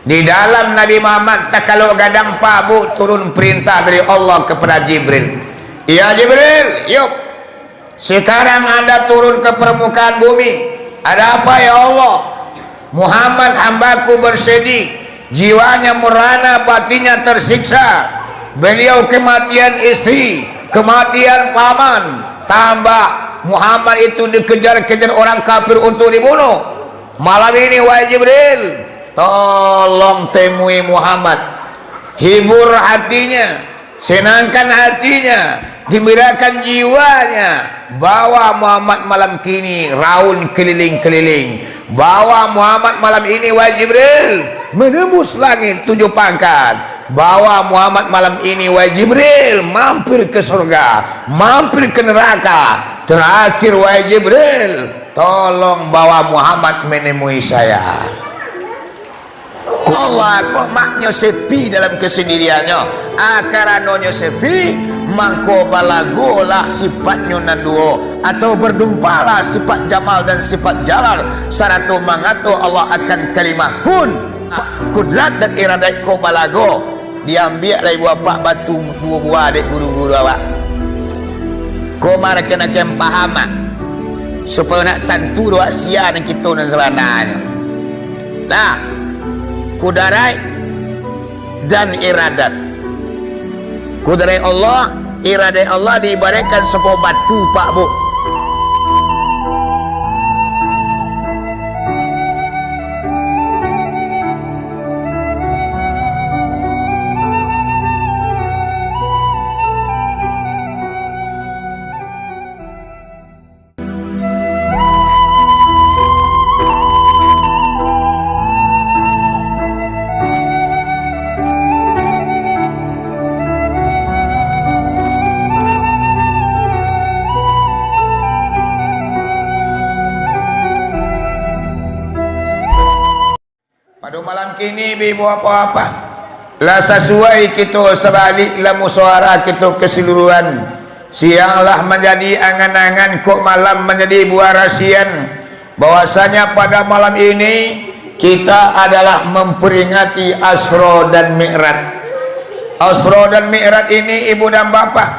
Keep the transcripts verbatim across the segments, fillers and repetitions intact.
Di dalam Nabi Muhammad takalok gadang, Pak Bu, turun perintah dari Allah kepada Jibril. "Ya Jibril, yuk. Sekarang anda turun ke permukaan bumi." "Ada apa, ya Allah?" "Muhammad hambaku bersedih, jiwanya merana, batinnya tersiksa. Beliau kematian istri, kematian paman. Tambah Muhammad itu dikejar-kejar orang kafir untuk dibunuh. Malam ini, wahai Jibril, tolong temui Muhammad. Hibur hatinya, senangkan hatinya, gembirakan jiwanya, bahwa Muhammad malam kini raun keliling-keliling, bahwa Muhammad malam ini, wahai Jibril, menembus langit tujuh pangkat, bahwa Muhammad malam ini, wahai Jibril, mampir ke surga, mampir ke neraka. Terakhir, wahai Jibril, tolong bawa Muhammad menemui saya." Allah ko maknyo sepi dalam kesendiriannyo. Ah, karanonyo sepi, mangko balagolah sifatnyo nan duo, atau berdumpalah sifat jamal dan sifat jalal, sarato mangato Allah akan kalimah kun. Kudrat dan iradat ko balago. Diambiak lai buah apak batu duo buah dek guru-guru awak. Ko marakan-akan paham, ah, supayo nak tantu doh sia nan kito nan sabananyo. Nah, kudaraik dan iradat. Kudaraik Allah, iradat Allah diibaratkan sabuah batu, Pak Bu. Pado malam kini, ibu-ibu, bapak-bapak, lah sasuai kito sabalik, lah musyawarah kito keseluruhan. Siang lah manjadi angan-angan, kok malam manjadi buah rasian, bahwasanya pada malam ini kita adalah memperingati Asra dan Mi'raj. Asra dan Mi'raj ini, ibu dan bapak,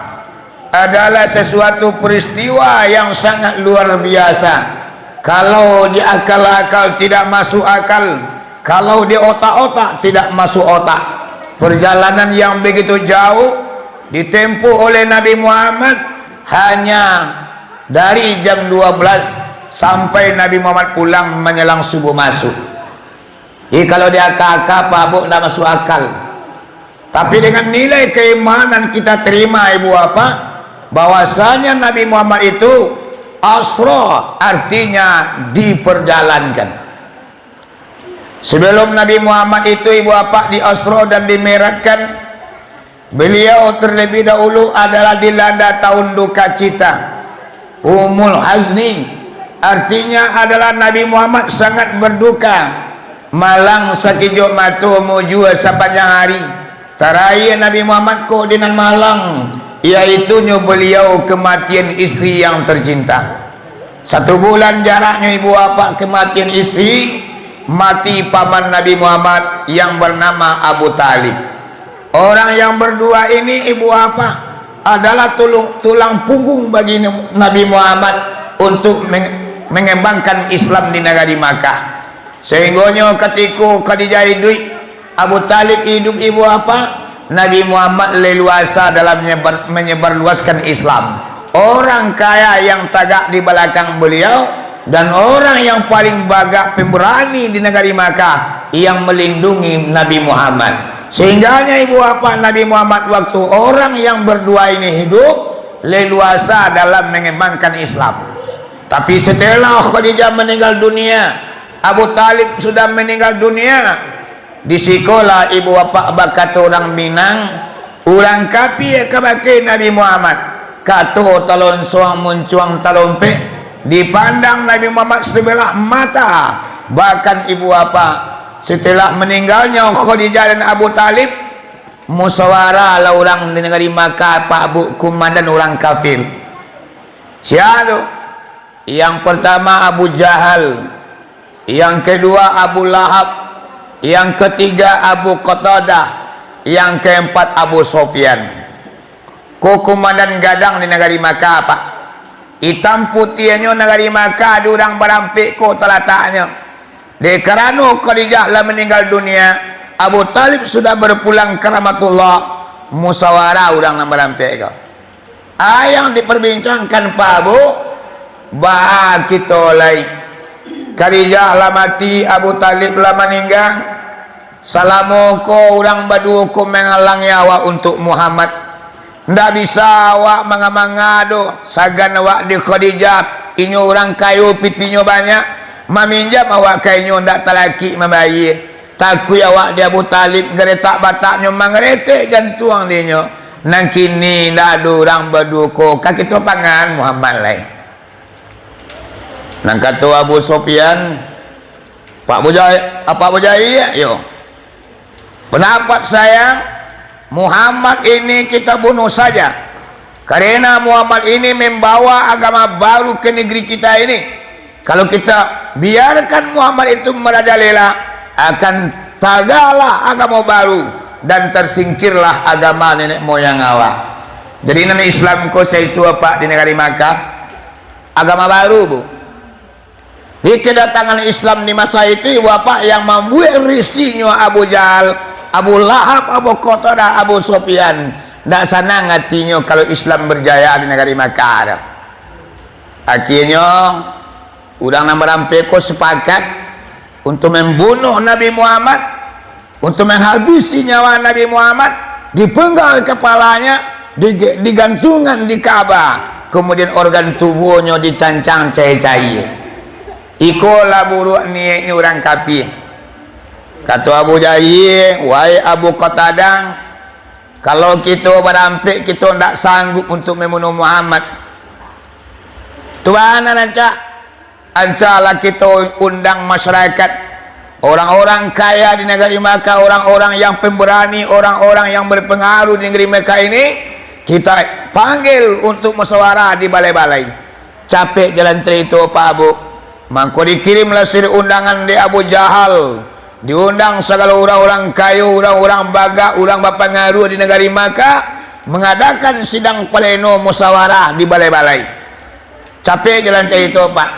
adalah sesuatu peristiwa yang sangat luar biasa. Kalau di akal-akal tidak masuk akal, kalau di otak-otak tidak masuk otak. Perjalanan yang begitu jauh ditempuh oleh Nabi Muhammad hanya dari jam dua belas sampai Nabi Muhammad pulang menjelang subuh masuk. Jadi, kalau di akal-akal, Pak Bu, ndak masuk akal. Tapi dengan nilai keimanan kita terima, ibu bapak, bahwasanya Nabi Muhammad itu asra, artinya diperjalankan. Sebelum Nabi Muhammad itu, ibu bapak, di asra dan dimeratkan, beliau terlebih dahulu adalah dilanda tahun duka cita, umul hazni, artinya adalah Nabi Muhammad sangat berduka, malang sakijok mato mujua sapanjang hari. Tarakhir Nabi Muhammad ko di nan malang, yaitunyo beliau kematian istri yang tercinta. Satu bulan jaraknyo, ibu bapak, kematian istri, mati paman Nabi Muhammad yang bernama Abu Talib. Orang yang berdua ini, ibu bapak, adalah tulung, tulang punggung bagi Nabi Muhammad untuk meng-, mengembangkan Islam di nagari Makkah. Sehinggonyo katiko Khadijah iduik, Abu Talib iduik, ibu bapak, Nabi Muhammad leluasa dalam menyebar, menyebarluaskan Islam. Orang kaya yang tagak di balakang beliau, dan orang yang paling bagak pemberani di nagari Makkah yang melindungi Nabi Muhammad. Sehingganya, ibu bapak, Nabi Muhammad waktu orang yang berdua ini hidup, leluasa dalam mengembangkan Islam. Tapi setelah Khadijah meninggal dunia, Abu Talib sudah meninggal dunia, di sikolah ibu bapak bakato urang Minang, urang kapia kabake Nabi Muhammad. Kato talonsuang muncuang talompek, dipandang Nabi Muhammad sebelah mata. Bahkan ibu bapak, setelah meninggalnya Khadijah dan Abu Talib, musyawarah lah urang di nagari Makkah, Pak Bu, kumandan urang kafir. Sia tu? Yang pertama Abu Jahal, yang kedua Abu Lahab, Yang katiga Abu Qatadah, yang kaampat Abu Sufyan. Ko kumandan gadang di nagari Makkah, Pak. Itam putiahnyo nagari Makkah, di urang barampek ko talataknyo. Dek karano Khadijah lah maninggal dunia, Abu Thalib sudah berpulang ka rahmatullah, musawarah urang nan barampek ko. A yang diperbincangkan, Pak Bu, baa kito lai. Khadijah lah mati, Abu Thalib lah maningga. Salamo ko urang baduo ko mangalangi awak untuak Muhammad. Ndak bisa awak manga-manga doh, sagan awak di Khadijah, inyo urang kayo, pitinyo banyak, maminjam awak ka inyo ndak talakik mambayia. Takuik awak di Abu Thalib, garetak bataknyo mangaretek jantuang dinyo. Nan kini ndak ado urang baduo ko ka kito pangan Muhammad lai. Nan kato Abu Sufyan, Pak Bujai-, Pak Bujai, yo. Pendapat saya, Muhammad ini kita bunuh saja. Karena Muhammad ini membawa agama baru ke negeri kita ini. Kalau kita biarkan Muhammad itu merajalela, akan tagaklah agama baru dan tersingkirlah agama nenek moyang awak. Jadi, nan Islam ko saisuak, Pak, di nagari Makkah, agama baru, Bu. Di kedatangan Islam di masa itu, Bapak, yang mambuek risinyo Abu Jahal, Abu Lahab, Abu Qatadah, Abu Sufyan. Ndak sanang atinyo kalau Islam berjaya di nagari Makkah tu. Akhirnyo, urang nan barampek ko sepakat untuk membunuh Nabi Muhammad. Untuk menghabisi nyawa Nabi Muhammad, dipenggal kepalanya, dige-, digantungan di Ka'bah, kemudian organ tubuhnyo dicancang cayie-cayie. Ikolah buruak niaiknyo urang kafir. Kato Abu Jahil, "Wahai Abu Qatadah, kalau kito barampek, kito ndak sanggup untuk membunuh Muhammad." Tu bana rancak. Ancalah kito undang masyarakat, orang-orang kaya di nagari Makkah, orang-orang yang pemberani, orang-orang yang berpengaruh di nagari Makkah ini, kita panggil untuk musyawarah di balai-balai. Capek jalan carito, Pak Bu. Mangko dikirimlah surat undangan dek Abu Jahal, diundang sagalo urang-urang kayo, urang-urang bagak, urang bapangaruah di nagari Makkah, mangadakan sidang paleno musyawarah di balai-balai. Capek jalan carito, Pak.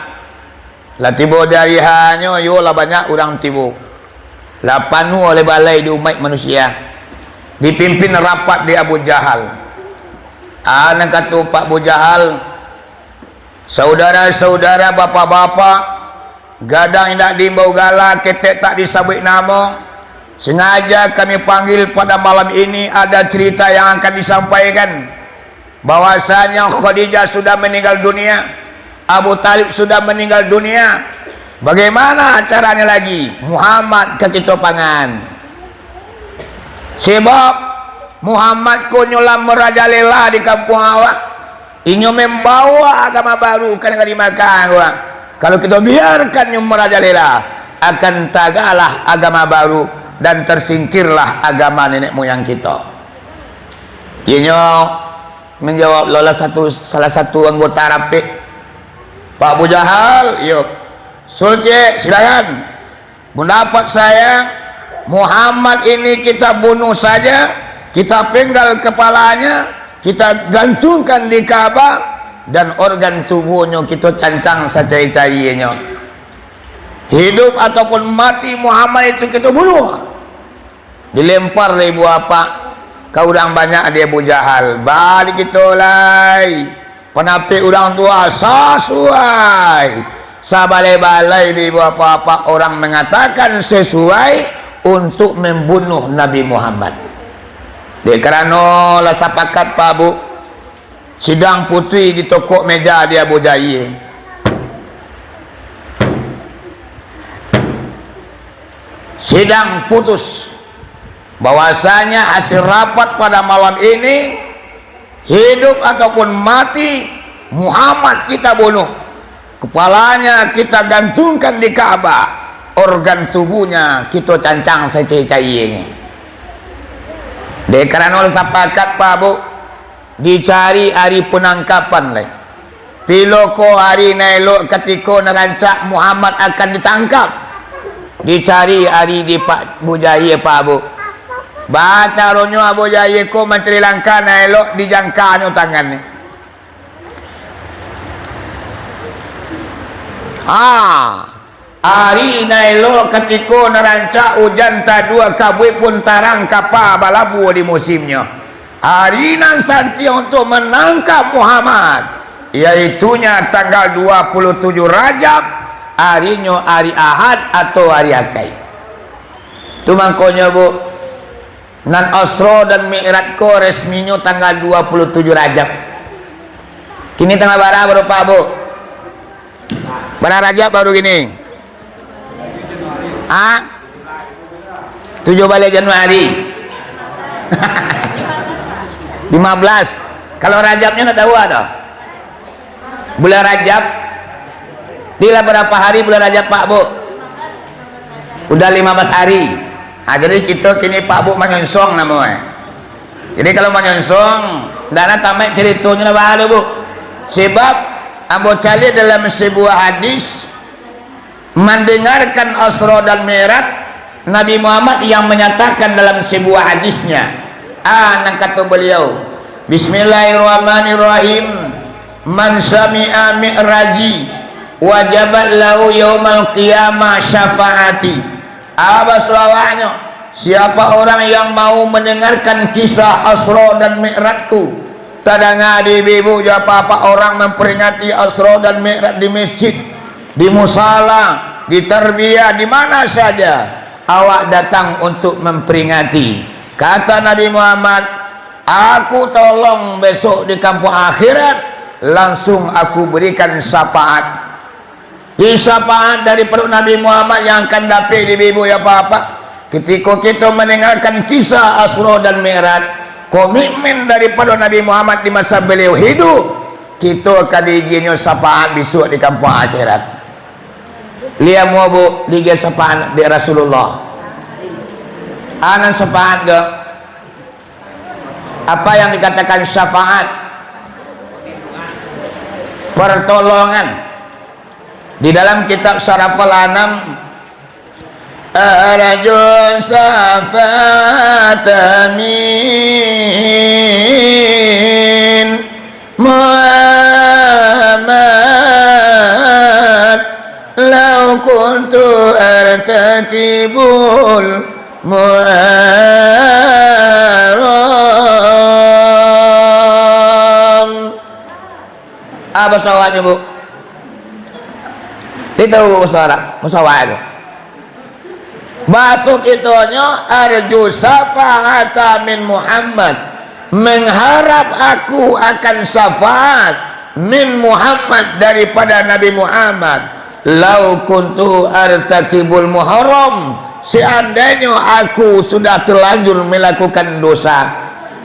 Lah tibo di ari H-nyo, iyo lah banyak urang tibo. Lah panuah oleh balai di umaik manusia. Dipimpin rapat di Abu Jahal. A nan kato Pak Abu Jahal, "Saudara-saudara, bapak-bapak, gadang indak diimbau gala, ketek tak disabuik namo. Sengaja kami panggil pada malam ini, ada cerita yang akan disampaikan." Bahwasanya Khadijah sudah meninggal dunia, Abu Thalib sudah meninggal dunia. Bagaimana caranya lagi? Muhammad ka kito pangan. Sebab Muhammad ko nyo lah merajalela di kampuang awak. Inyo membawa agama baru ka nagari Makkah ko. Kalau kito biarkan nyo merajalela, akan tagaklah agama baru dan tersingkirlah agama nenek moyang kito. Inyo manjawab, lah satu, salah satu anggota rapek, "Pak Abu Jahal, iyo." "Sulcek, silakan." "Pendapat saya, Muhammad ini kita bunuh saja, kita penggal kepalanya, kita gantungkan di Ka'bah, dan organ tubuhnyo kita cancang sacayie-cayienyo. Hidup ataupun mati, Muhammad itu kita bunuh." Dilempar dek ibu apak ka urang banyak di Abu Jahal. Baa di kito lai, panapik urang tua sasuai. Sabalai-balai di ibu apak-apak orang mangatakan sasuai untuk mambunuh Nabi Muhammad. Dek karano lah sapakat, Pak Bu, sidang putuih di tokok meja di Abu Jahil. Sidang putus bahwasanya hasil rapat pada malam ini, hidup ataupun mati, Muhammad kita bunuh. Kepalanya kita gantungkan di Ka'bah, organ tubuhnya kita cancang sacayie-cayienyo. Dek karano lah sapakat, Pak Bu, dicari ari panangkapan lai. Pilo ko ari nan elok katiko nan rancak Muhammad akan ditangkap. Dicari ari di Pak Abu Jahia, Pak Abu. Bacaronyo Abu Jahia ko mancari langkah nan elok, dijangkanyo tangan ni. Ah, ari nan elok katiko nan rancak, ujan tadua, kabuik pun tarang, kapa balabuah di musimnyo. Ari nan santiang untuk manangkap Muhammad, yaitunya tanggal dua puluh tujuh Rajab, arinyo ari Ahad atau ari Akaik. Tu mangkonyo, Bu, nan Isra dan Mi'raj ko resminyo tanggal dua puluh tujuh Rajab. Kini tanggal bara, Bapak, Bu? Bara Rajab baru kini? Ah? Tujuh baleh Januari. Lima belas. Kalau Rajabnyo ndak tahu ado? Bulan Rajab. Bila berapa hari bulan Rajab, Pak, Bu? Udah lima belas hari. Ah, jadi kito kini, Pak, Bu, manyonsong namo, eh. Jadi kalau manyonsong, ndak nak tamat caritonyo lah, Bu. Sebab ambo caliak dalam sebuah hadis, mandengarkan Isra dan Mi'raj, Nabi Muhammad yang menyatakan dalam sebuah hadisnya, ah, nan kato beliau, "Bismillahirrahmanirrahim, man sami'a mi'raji, wajabat lahu yaumal qiyamah syafaati." Ah, baso awaknyo, siapa orang yang mau mendengarkan kisah Isra dan Mi'rajku, tadanga di ibu-ibu jo apak-apak orang memperingati Isra dan Mi'raj di masjid, di musala, di tarbiyah, di mana saja awak datang untuk memperingati. Kata Nabi Muhammad, "Aku tolong besok di kampuang akhirat, langsung aku berikan syafaat." Di syafaat daripado Nabi Muhammad yang akan dapek di ibu-ibu jo apak-apak. Kitiko kito mandengarkan kisah Isra dan Mi'raj, komitmen daripado Nabi Muhammad di masa beliau hidup, kito ka diagiahnyo syafaat bisuak di kampuang akhirat. Liek amuah, Bu, diagiah syafaat dek Rasulullah. A nan syafaat ko? Apa yang dikatakan syafaat? Pertolongan. Di dalam kitab Syaraful Anam, "Arju syafaat min Muhammad, lau kuntu artakibul muharram." Ah, baso awaknyo, Bu? Dia tahu, Bu, baso Arab, baso awak tu. Baso kitonyo, "Arju syafaata min Muhammad." Mengharap aku akan syafaat min Muhammad, daripada Nabi Muhammad. "Lau kuntu artakibul muharram," seandainyo aku sudah terlanjur melakukan dosa,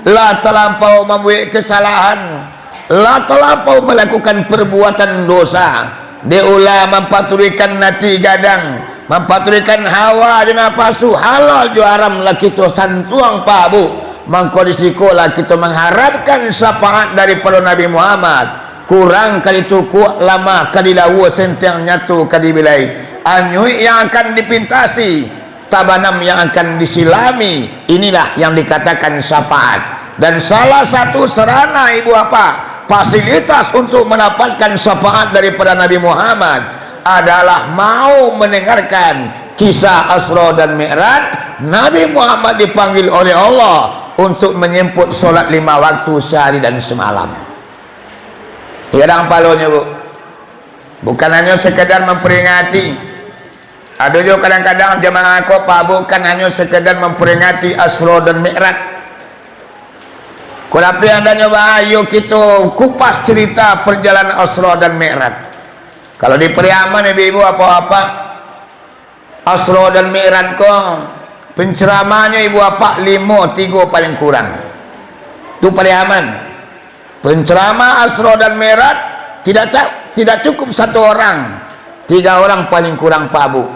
lah talampau mambuek kesalahan, lah talampau malakukan perbuatan dosa, dek ulah mampaturuikan nati gadang, mampaturuikan hawa jo napasu, halal jo haram lah kito santuang, Pak, Bu. Mangko di sikolah kito mangharapkan syafaat daripado Nabi Muhammad. Kurang ka ditukuak, lamah ka dilaua, sentiang nyato ka dibilai. Anyuik yang akan dipintasi, tabanam yang akan disilami, inilah yang dikatakan syafaat. Dan salah satu sarana, ibu apak, fasilitas untuk mendapatkan syafaat daripada Nabi Muhammad adalah mau mendengarkan kisah Isra dan Mi'raj. Nabi Muhammad dipanggil oleh Allah untuk menyemput solat lima waktu sehari dan semalam. Gadang palonyo, Bu. Bukan hanyo sekedar memperingati. Ado jo kadang-kadang jamaah ko, Pak, bukan hanyo sekedar memperingati Isra dan Mi'raj. Ko, tapi andanyo, Pak, ayo kito kupas cerita perjalanan Isra dan Mi'raj. Kalau di Pariaman, ibu-ibu, apak-apak, Isra dan Mi'raj ko, penceramahnyo, ibu apak, limo, tigo paling kurang. Tu Pariaman. Penceramah Isra dan Mi'raj tidak ca-, tidak cukup satu orang, tiga orang paling kurang, Pak, Bu.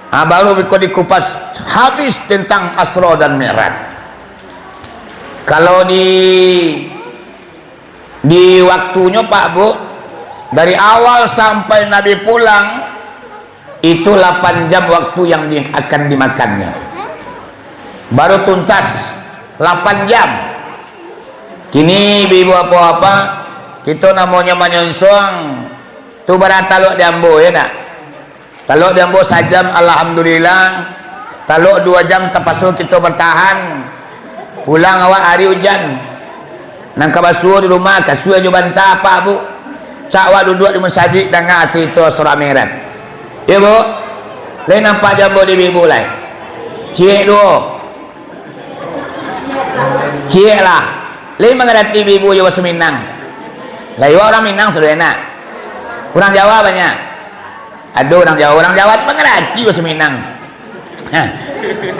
Ah, baru biko dikupas habis tentang Isra dan Mi'raj. Kalau di, di waktunyo, Pak, Bu, dari awal sampai Nabi pulang, Itu lapan jam waktu yang di-, akan dimakannya. Baru tuntas lapan jam. Kini, ibu-ibu, bapak-bapak, kito namonyo manyonsong, tu bara talok di ambo, yo ndak? Talok di ambo sajam, alhamdulillah. Talok duo jam, tapaso kito batahan. Pulang awak ari ujan. Nan ka basuo di rumah, kasua jo banta, Pak, Bu. Cak awak duduak di musajik, danga carito Isra Mi'raj. Yo, Bu? Lai nampak jo ambo di ibu-ibu lai? Ciek duo. Ciek lah. Lai mangarati ibu-ibu jo baso Minang? Lai, awak urang Minang, saudara nak? Urang Jawa banyak. Ado urang Jawa, urang Jawa tu mangarati baso Minang. Nah,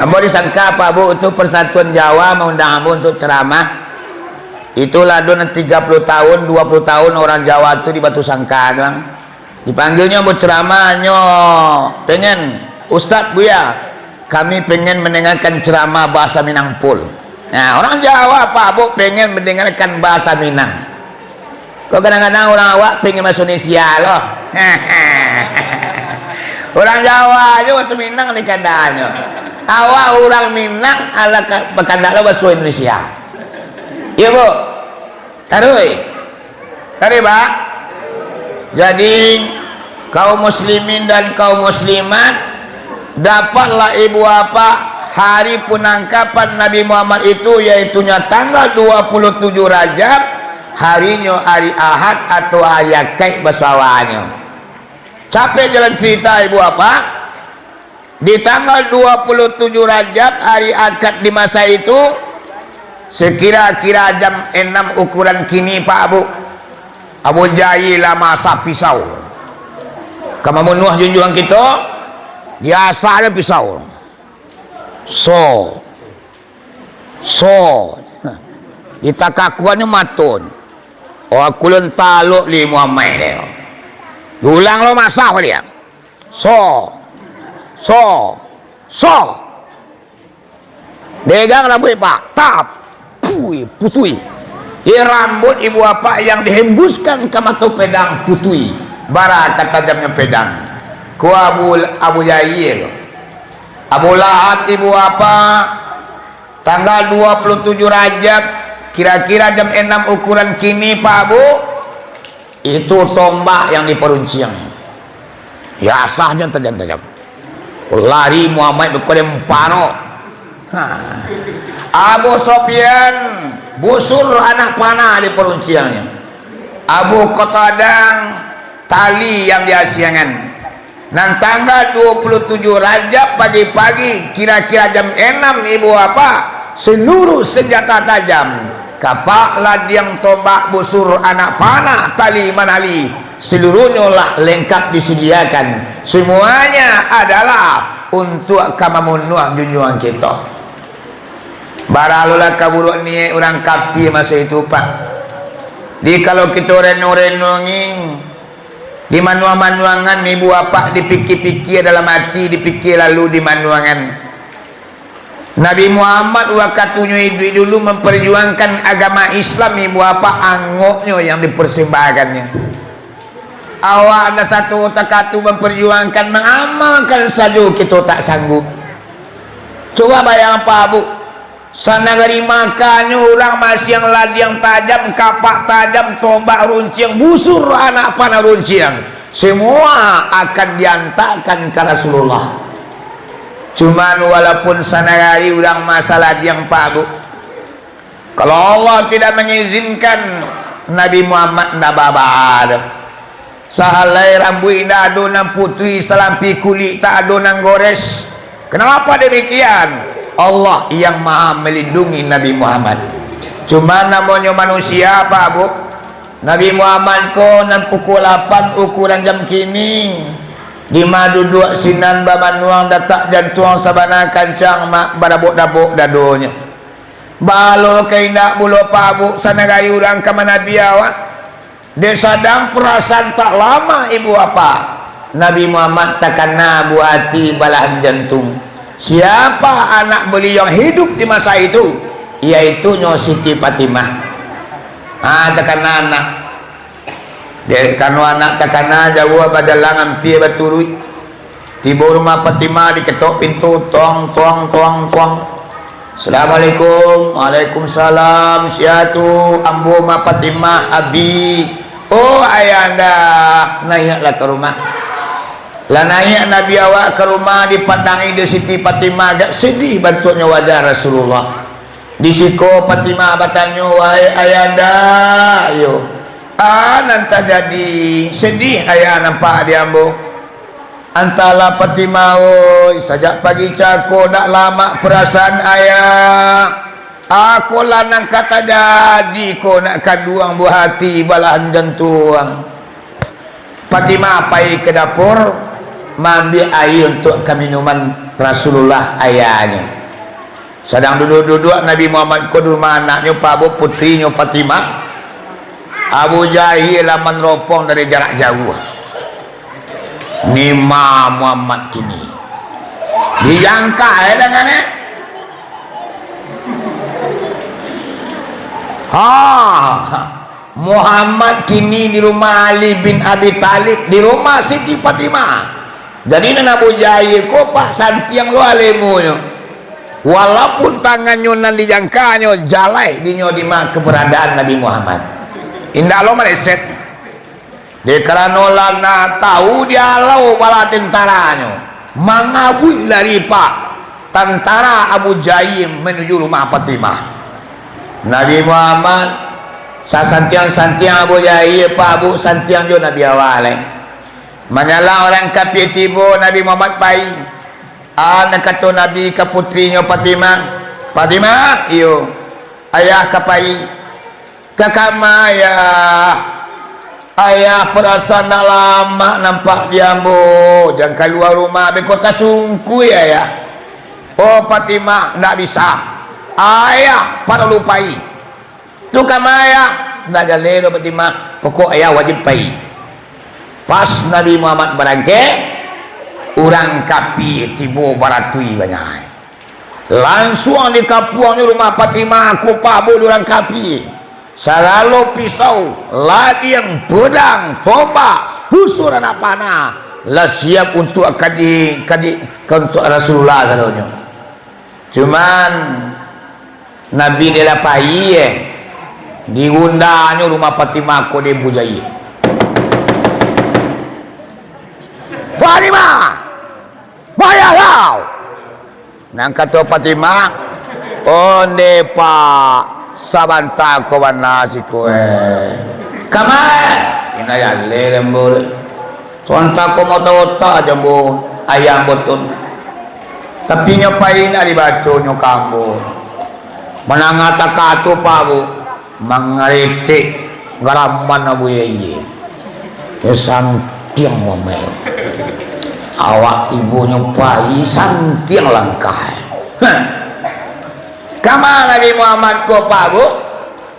ambo disangka, Pak, Bu, tu Persatuan Jawa maundang ambo untuk ceramah. Itulah ado nan tiga puluh tahun, dua puluh tahun urang Jawa tu di Batusangka tu, ang. Dipanggilnyo ambo ceramah, nyo pengen, "Ustaz, Buya, kami pengen mendengarkan ceramah bahasa Minang full." Nah, urang Jawa, Pak, Bu, pengen mendengarkan bahasa Minang. Kok kadang-kadang urang awak pengen baso Indonesia lo. Urang Jawa ajo baso Minang dikandakannyo. Awak urang Minang alah ka-, bakandak lo baso Indonesia. Iyo, Bu? Taruih. Taruih, Pak. Jadi, kaum muslimin dan kaum muslimat, dapatlah ibu bapak hari penangkapan Nabi Muhammad itu, yaitunya tanggal dua puluh tujuh Rajab, harinyo hari Ahad atau hari Akaik baso awanyo. Capek jalan cerita, ibu bapak. Di tanggal dua puluh tujuh Rajab, hari Akad di masa itu, sekira-kira jam enam ukuran kini, Pak, Bu, Abu Jahil lah maasah pisau. Ka mamunuah junjuang kito, diasah jo pisau. So. So. Ditakakuannyo mato. Oh, aku lun talok li Muhammad ni. Diulang lo maasah baliak. So. So. So. Pegang rambuik, Pak. Tap. Pui, putui. Di rambuik ibu bapak yang dihembuskan ka mato pedang putui. Bara ka tajamnyo pedang. Ko Abu, Abu Jahil. Abu Lahab ibu bapak. Tanggal dua puluh tujuh Rajab, kira-kira jam enam ukuran kini, Pak, Bu. Itu tombak yang diparunciang. Ya, asahnyo tajam-tajam. Lari Muhammad bakudang paro. Ha. Abu Sofyan, busur anak panah diparunciangnyo. Abu Qatadah, tali yang diasiangan. Nan tanggal dua puluh tujuh Rajab pagi-pagi, kira-kira jam enam, ibu bapak, seluruh senjata tajam, kapak, ladiang, tombak, busur, anak panah, tali manali, seluruhnyo lah lengkap disediakan. Semuanya adalah untuak ka mamunuah junjuang kito. Baralulah kaburuak niaik urang kapia maso itu, Pak. Di kalau kito renung-renungi, di manuang-manuangan ibu bapak, dipikia-pikia dalam ati, dipikia lalu di manuangan. Nabi Muhammad wakatunyo iduik dulu mamparjuangkan agama Islam, ibu bapak, angoknyo yang diparsembahkannyo. Awak nan sato takatu mamparjuangkan, mangamalkan sajo kito tak sanggup. Cubo bayangkan, Pak, Bu. Sanagari Makkah nyo urang maasiang ladiang tajam, kapak tajam, tombak runciang, busur anak panah runciang, semua akan diantakan ka Rasulullah. Cuman walaupun sanagari urang maasa ladiang, Pak, Bu, kalau Allah tidak mengizinkan, Nabi Muhammad ndak baa-baa doh. Sahalai rambuik indak ado nan putui, salampi kulik tak ado nan gores. Kenapa demikian? Allah yang Maha Melindungi Nabi Muhammad. Cuma namonyo manusia, Pak, Bu. Nabi Muhammad ko nan pukul lapan ukuran jam kini, dima duduak sinan bamanuang, datak jantuang sabana kancang, mak, badabok-dabok dadonyo. Baa lo ka indak pulo, Pak, Bu, sanagari urang ka manabi awak. Dek sadang parasaan tak lamo, ibu bapak, Nabi Muhammad takana buah ati balahan jantung. Siapa anak beliau yang hidup di masa itu? Yaitunyo Siti Fatimah. Ah, takana anak. Dek karano anak takana jauah bajalang ampia baturuik. Tibo rumah Fatimah, diketok pintu, tong, tong, tong, tong. "Assalamualaikum." "Waalaikumsalam. Sia tu?" "Ambo Mak Fatimah, Abi." "Oh, ayahanda, naiaklah ka rumah." Lah naiak Nabi awak ka rumah, dipandangi dek Siti Fatimah, agak sedih bantuaknyo wajah Rasulullah. Di siko Fatimah batanyo, "Wahai ayahanda, iyo, a nan tajadi, sedih ayah nampak di ambo." "Antahlah Fatimah, oi, sajak pagi cako ndak lamak parasaan ayah. Akolah nan ka tajadi ko nak kanduang buah ati balahan jantuang." Fatimah pai ka dapur, maambiak aia untuak kaminuman Rasulullah ayahnyo. Sadang duduak-duduak Nabi Muhammad ko di rumah anaknyo, Pak Bu, putrinyo Fatimah, Abu Jahil lah maneropong dari jarak jauah. "Ni ma Muhammad kini?" Dijangka, eh, dangannyo. Ha, Muhammad kini di rumah Ali bin Abi Thalib, di rumah Siti Fatimah. Jadi, nan Abu Jahil ko, Pak, santiang lo alemonyo. Walaupun tangannyo nan dijangkanyo, jaleh dinyo dima keberadaan Nabi Muhammad. Indak lo maleset. Dek karano lah nak tahu dialau bala tentananyo, mangabuik lari, Pak, tantara Abu Jahil manuju rumah Fatimah. Nabi Muhammad, sasantiang-santiang Abu Jahil, Pak, Bu, santiang jo Nabi awak lai. Manyalang urang kapia tibo, Nabi Muhammad pai. A nan kato Nabi ka putrinyo Fatimah, "Fatimah, iyo, ayah ka pai." "Ka kama, Ayah?" "Ayah parasaan ndak lamak nampak di ambo, jan kalua rumah, beko tasungkuih, Ayah." "Oh, Fatimah, ndak bisa. Ayah paralu pai." "Tu kama, Ayah?" "Ndak jaleh doh, Fatimah. Pokok ayah wajib pai." Pas Nabi Muhammad barangkek, urang kapia tibo baratui banyak. Lansuang dikapuangnyo rumah Fatimah ko, Pak, Bu, dek urang kapia. Sagalo pisau, ladiang, pedang, tombak, busur anak panah, lah siap untuak ka di, ka di, ka untuak Rasulullah sadonyo. Cuman, Nabi dek lah pai, eh, digundangnyo rumah Fatimah ko dek Abu Jahil. "Fatimah! Mayah kau!" Nan kato Fatimah, "Onde, Pak, sabanta ko bana siko, eh." "Kama?" "Indak jaleh ambo, deh. Sabanta ko mota-ota jo ambo, ayah ambo tu. Tapi nyo pai ndak dibaconyo ka ambo." Manangah takah tu, Pak, Bu, mangaritik garaman Abu Yahya. Ya, santiang mamai. Awak tibonyo pai, santiang langkah. Hah. Kama Nabi Muhammad ko, Pak, Bu?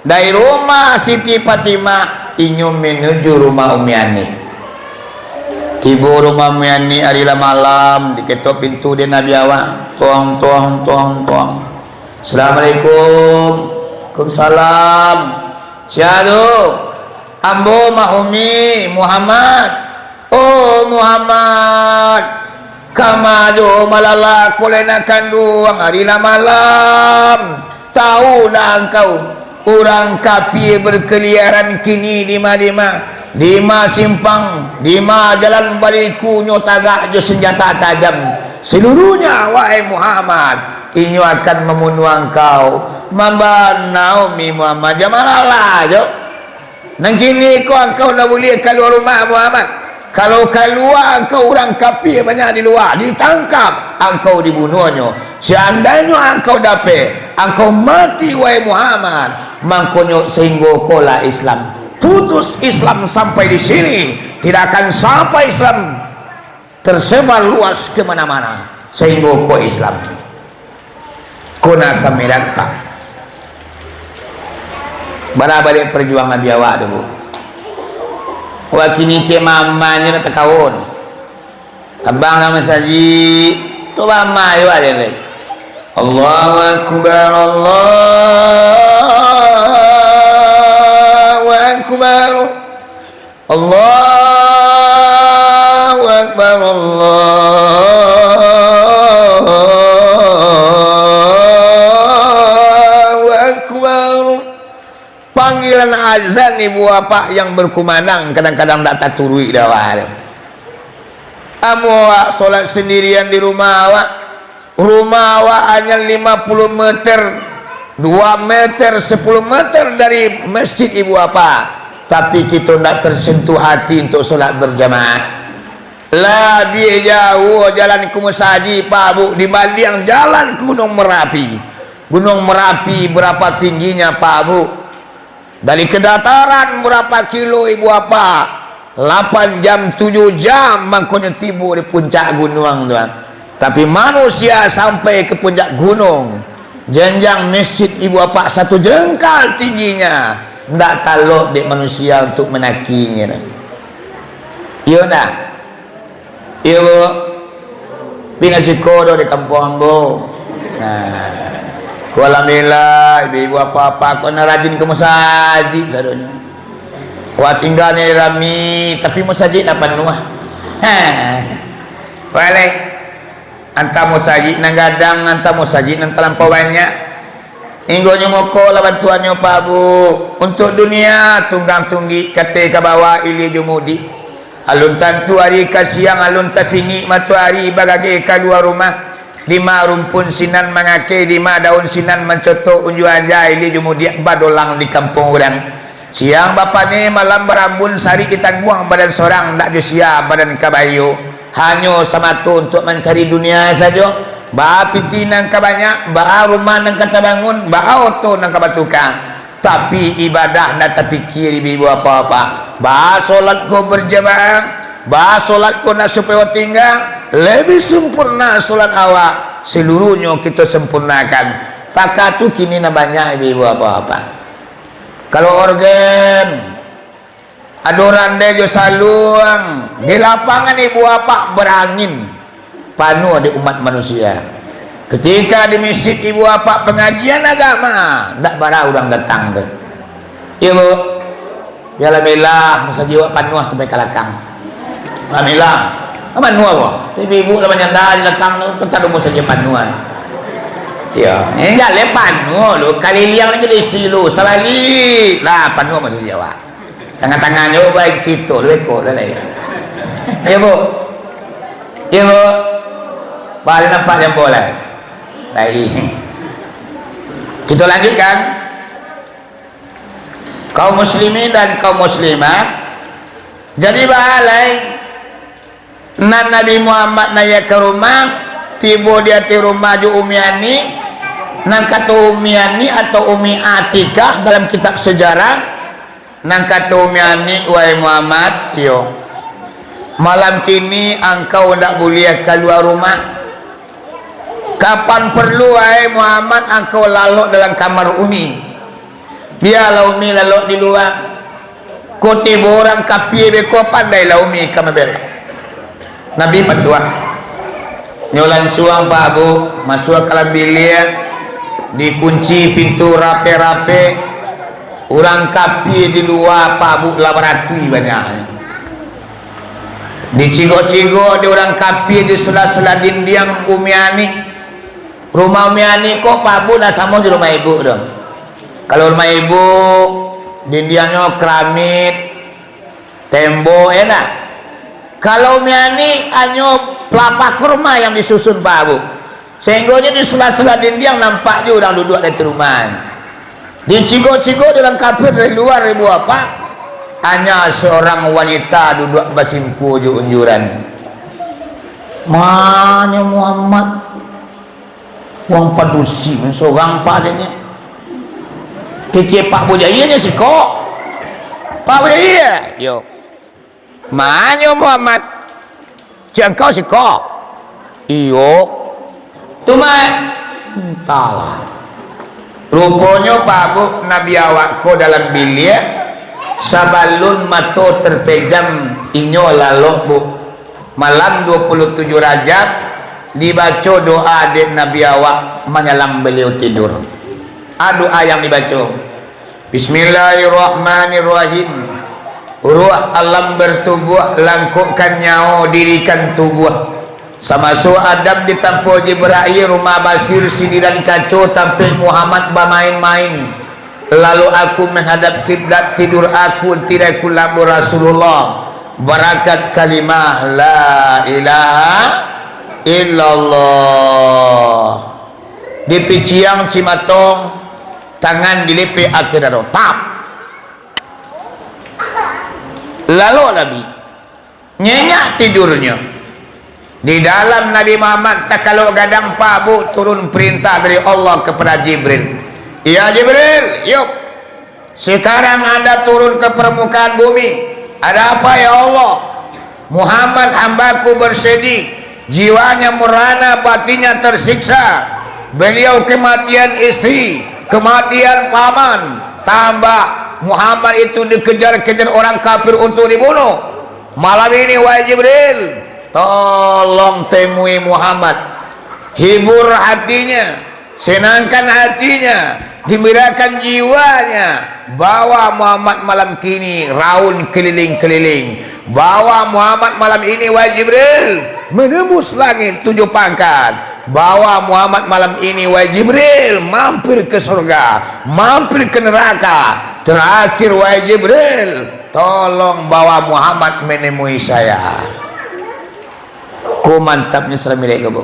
Dari rumah Siti Fatimah, inyo menuju rumah Ummi Ani. Tibo rumah Ummi Ani, ari lah malam, diketok pintu dek Nabi awak. Tuang, tuang, tuang, tuang. "Assalamualaikum." "Waalaikumsalam." "Sia tu?" "Ambo, Mak Umi, Muhammad." "Oh, Muhammad, kama jo malala ko lai nak kanduang, ari lah malam. Tahu ndak angkau, urang kapia berkeliaran kini di ma-di ma, di ma simpang, di ma jalan baliku nyo tagak jo senjata tajam. Seluruhnya, wahai Muhammad, inyo akan mambunuah angkau." "Mambana Umi Muhammad, jan malala jo. Nan kini ko angkau ndak buliah kalua rumah, Muhammad. Kalau kalua, angkau urang kapia banyak di lua, ditangkap, angkau dibunuahnyo. Seandainyo angkau dapek, angkau mati, wahai Muhammad, mangkonyo sahinggo ko lah Islam. Putus Islam sampai di sini, tidak akan sampai Islam tersebar luas ke mana-mana, sahinggo ko Islam." Ko nan sambilan, Pak. Bara baliak parjuangan Nabi awak tu, Bu. Wah, kini cek mamanyo nak takaun. Abang ka masajik, tu bamayo aja lai. Allahu Akbar, Allahu Akbar. Allahu Akbar, Allahu Azan ibu bapak yang berkumandang, kadang-kadang ndak taturuik dek awak tu. Amun awak solat sendirian di rumah awak, rumah awak hanya lima puluh meter, dua meter, sepuluh meter dari masjid ibu bapak, tapi kito ndak tersentuh hati untuk solat berjamaah. Labiah jauah jalan ka musajik, Pak Bu, dibanding jalan ka Gunung Merapi. Gunung Merapi berapa tingginya, Pak Bu? Dari kedataran berapa kilo, ibu bapak? Lapan jam, tujuh jam, mangkonyo tibo di puncak gunuang tu. Tapi manusia sampai ka puncak gunung, janjang masjid ibu bapak satu jengkal tingginya, ndak talok dek manusia untuk mandakinyo. Iyo ndak? Iyo, Bu. Pina siko doh di kampuang ambo. Nah. Alhamdulillah, ibu-ibu bapak-bapak ko nan rajin ka musajik sadonyo. Wah, tingga ni rami, tapi musajik lah panuah. Ha. Boleh. Antah musajik nan gadang, antah musajik nan talampau banyak. Inggonyo moko lah bantuannyo, Pak Bu. Untuak dunia, tunggang tunggik, katai ka bawah, ilia jo mudik. Alun tantu ari ka siang, alun tasingik matoari bagageh kalua rumah. Dima rumpun sinan mangakai, dima daun sinan mancotok, unjuang aja ilia jo mudik badolang di kampuang urang. Siang bapanek, malam barambun, sarik ditangguang badan sorang, ndak jo sia badan ka baiyo. Hanyo samato untuak mancari dunia sajo. Baa piti nan ka banyak, baa rumah nan ka tabangun, baa oto nan ka batuka. Tapi ibadah ndak tapikia ibu-ibu bapak-bapak. Baa solat ko berjamaah, baa solat ko ndak supayo tingga, labiah sempurna solat awak, saluruhnyo kito sempurnakan. Taka tu kini nan banyak ibu-ibu bapak-bapak. Kalau organ, ado randai jo saluang, di lapangan ibu bapak barangin, panuah dek umat manusia. Ketika di masjid ibu bapak pangajian agama, ndak bara urang datang tu. Iyo, Bu. Bialah-bialah, musajik awak panuah sampai ka lakang. Alhamdulillah. Panuah, Bu. Ibu-ibu lah manyanda di lakang tu, tetap musajik panuah. Iyo, eh, jaleh panuah lu, kaliliang lagi diisi lu, sabalik lah panuah musajik awak. Tangah-tangah nyo baik cito, lu eko lah lai. Iyo, Bu. Iyo, Bu. Baliak nampak jambo lai. Lai. Kito lanjutkan. Kaum muslimin dan kaum muslimat, jadi baa lai nan Nabi Muhammad naiak ka rumah, tibo di ateh rumah jo Umi Ani, nan kato Umi Ani atau Umi Atikah dalam kitab sejarah, nan kato Umi Ani, "Wahai Muhammad, iyo, malam kini angkau ndak buliah kalua rumah. Kapan perlu, wahai Muhammad, angkau lalok dalam kamar Umi. Bialah Umi lalok di lua. Kok tibo urang kapia beko, pandailah Umi ka mambela." Nabi patuah. Nyo lansuang Pak Bu masuak ka dalam biliak, dikunci pintu rapek-rapek. Urang kapia di lua Pak Bu lah baratuih banyak. Dicigok-cigok dek urang kapia di sela-sela dindiang Umi Ani. Rumah Umi Ani ko, Pak Bu, ndak samo jo rumah Ibu tu. Kalau rumah Ibu, dindiangnyo keramik, tembok, enak. Kalau Umi Ani, hanyo palapah kurma yang disusun, Pak Bu. Sahinggonyo di sela-sela dindiang nampak juo urang duduak di ateh rumah. Dicigok-cigok dek urang kapia dari lua, ibu bapak, hanya seorang wanita duduak basimpuah jo unjuran. Manyo Muhammad, wong padusi, sorang Pak adanya. Kecek Pak Bujaya nyo siko. Pak Bujaya, yo. Manyo Muhammad, cek angkau siko? Iyo. Tu mah, entahlah. Ruponyo Pak Bu, Nabi awak ko dalam biliak, sabalun mato terpejam, inyo lalok, Bu. Malam dua puluh tujuh Rajab, dibaco doa dek Nabi awak manyalam baliau tidur. A doa yang dibaco, Bismillahirrahmanirrahim. Ruh alam bertubuh, langkokkan nyawo, dirikan tubuh. Samaso Adam ditampo Jibrail, rumah Basir sindiran kaco, tampek Muhammad bamain-main. Lalu aku menghadap kiblat, tidur aku, tirai ku lambung Rasulullah. Barakat kalimah la ilaha illallah. Dipiciang cimatong, tangan dilepek ateh dado. Tap. Lalok Nabi. Nyenyak tidurnyo. Di dalam Nabi Muhammad takalok gadang, Pak, Bu, turun perintah dari Allah kepada Jibril. "Ya Jibril, yuk. Sekarang anda turun ke permukaan bumi." "Ada apa, ya Allah?" "Muhammad hambaku bersedih. Jiwanya merana, batinnya tersiksa. Beliau kematian istri, kematian paman. Tambah, Muhammad itu dikejar-kejar orang kafir untuk dibunuh. Malam ini, wahai Jibril, tolong temui Muhammad. Hibur hatinya, senangkan hatinya, gembirakan jiwanya. Bawa Muhammad malam kini raun keliling-keliling. Bawa Muhammad malam ini, wahai Jibril, menembus langit tujuh pangkat. Bawa Muhammad malam ini, wahai Jibril, mampir ke surga, mampir ke neraka. Terakhir, wahai Jibril, tolong bawa Muhammad menemui saya." Ko mantapnyo Isra Mi'raj ko, Bu.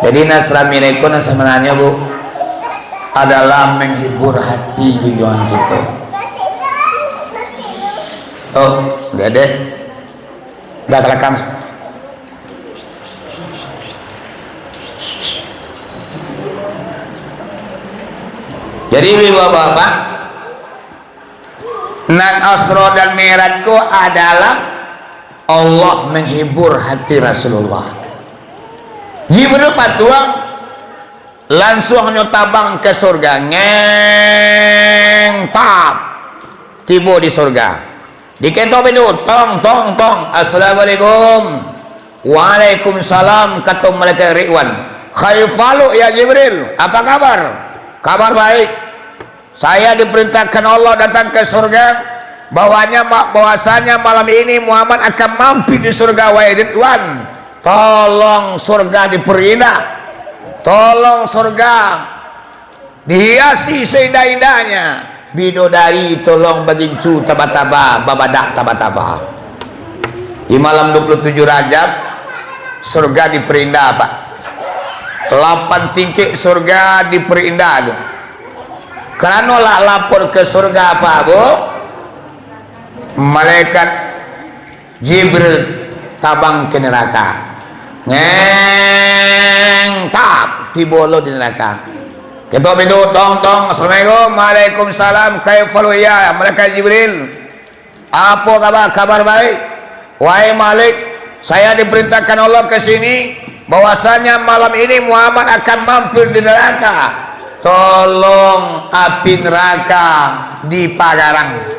Jadi, nan Isra Mi'raj ko nan sabananyo, Bu, adalah menghibur hati junjungan kito. Oh, gadek. Dah kalakang. Jadi, Bapak-bapak, nan Isra dan Mi'raj ko adalah Allah menghibur hati Rasulullah. Jibril patuang, lansuang nyo tabang ka surga. Ngeng, tap, tibo di surga. Diketok pintu, tong, tong, tong. "Assalamualaikum." "Waalaikumsalam," kato malaikat Ridwan. "Khaifal, ya Jibril, apa kabar?" "Kabar baik. Saya diperintahkan Allah datang ke surga, bahwanya, bahwasanya malam ini Muhammad akan mampir di surga, wahai Ridwan. Tolong surga diperindah. Tolong surga dihiasi seindah-indahnyo. Bidodari tolong bagincu taba-taba, babadak taba-taba." Di malam dua puluh tujuh Rajab, surga diperindah, Pak. Lapan tingkek surga diperindah tu. Karano lah lapor ka surga, Pak, Bu, malaikat Jibril tabang ka naraka. Ngeng, tap, tibo lo di naraka. Ketok pintu, tong, tong, "Assalamualaikum." "Waalaikumsalam, kaifal ya, malaikat Jibril?" "Apo kabar?" "Kabar baik." "Wahai Malik, saya diperintahkan Allah ke sini, bahwasanya malam ini Muhammad akan mampir di neraka. Tolong api neraka dipagarang.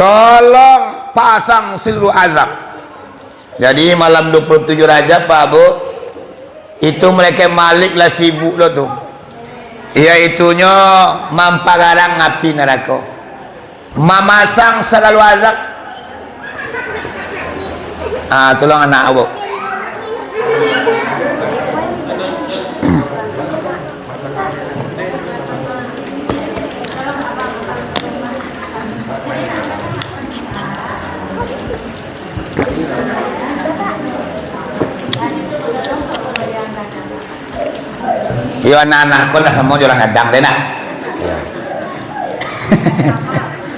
Tolong pasang seluruh azab." Jadi, malam dua puluh tujuh Rajab, Pak, Bu, itu malaikat Malik lah sibuk lo tu, yaitunyo mampagarang api narako, mamasang sagalo azab. Ah, tolong anak, Bu. Iyo, anak-anak ko ndak samo jo urang gadang, deh, nak? Iyo.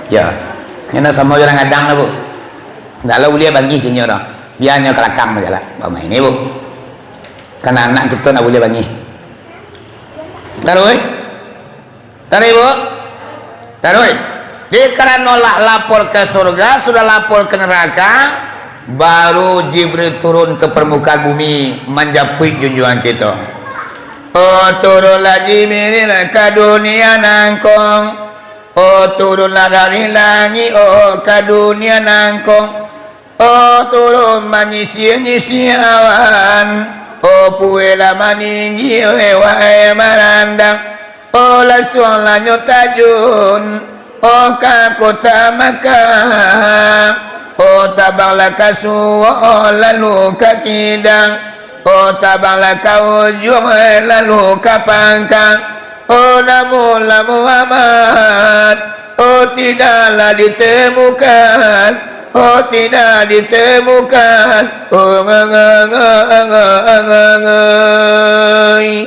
Iyo. Nyo ndak samo jo urang gadang, dah, Bu. Ndak lah buliah bangih inyo, dah. Bia nyo kalakang sajo lah. Bamain ni, Bu. Kan anak kito ndak buliah bangih. Taruih. Taruih, Bu. Taruih. Dek karano lah lapor ka surga, sudah lapor ka naraka, baru Jibril turun ka parmukaan bumi manjapuik junjuangan kito. Oh, turunlah Jibril ka dunia nangko. Oh, turunlah dari langik, oh, ka dunia nangko. Oh, turun manyisia-nyisia awan. Oh, puelah maninggi, eh, wahai marandang. Oh, lasuanglah nyo tajun, oh, ka kota Makkah. Oh, tabanglah ka suok, oh, lalu ka kidang. Oh, tabanglah ka ujuang, eh, lalu ka pangkang. Oh, namunlah Muhammad, oh, tidaklah ditemukan, oh, tidak ditemukan, oh, nge-, nge-, nge-, nge-, nge-, nge-, nge-.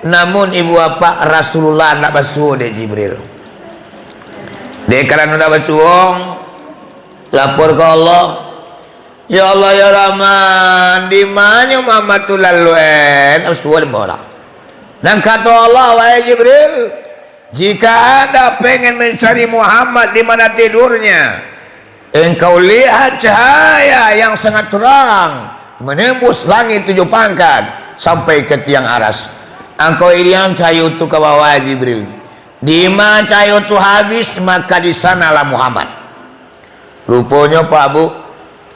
Namun, ibu bapak, Rasulullah ndak basuo dek Jibril. Dek karano ndak basuo, lapor ka Allah. Ya Allah, ya Rahman, di manyo Muhammad tu lalu, eh? Nafsu ado marah. Nan kato Allah, "Wahai Jibril, jika Anda pengen mencari Muhammad di mana tidurnya, engkau lihat cahaya yang sangat terang menembus langit tujuh pangkat sampai ke tiang aras. Engkau iriang cahayo tu ka bawah, Jibril. Di ma cahayo tu habis, maka di sanalah Muhammad." Ruponyo, Pak Bu,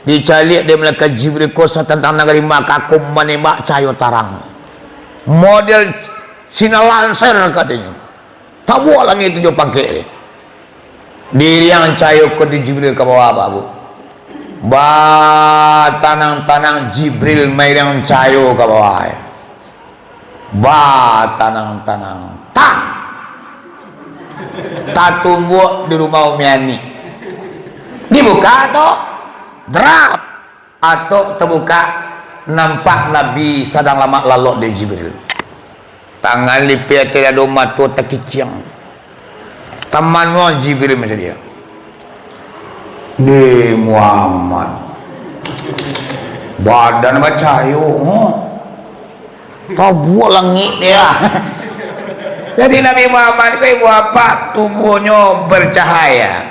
dicaliak dek malaikat Jibril ko satantang nagari Makkah ko manembak cahayo tarang. Model Cina Lancer katonyo. Tabuak langik tujuah pangkek. Diiriang cahayo ko dek Jibril ka bawah, Pak Bu. Batanang-tanang Jibril mairiang cahayo ka bawah. Batanang-tanang. Tak! Tatumbuak di rumah Umi Ani. Dibuka atok, drap! Atok tabuka, nampak Nabi sadang lamak lalok dek Jibril. Tangan lipeh ateh dado, mato takiciang. Tamanuang Jibril macam dia. Deh Muhammad. Badan bacahayo. Tabuak langik dia. Jadi Nabi Muhammad ko ibu apak tubuhnyo bercahaya.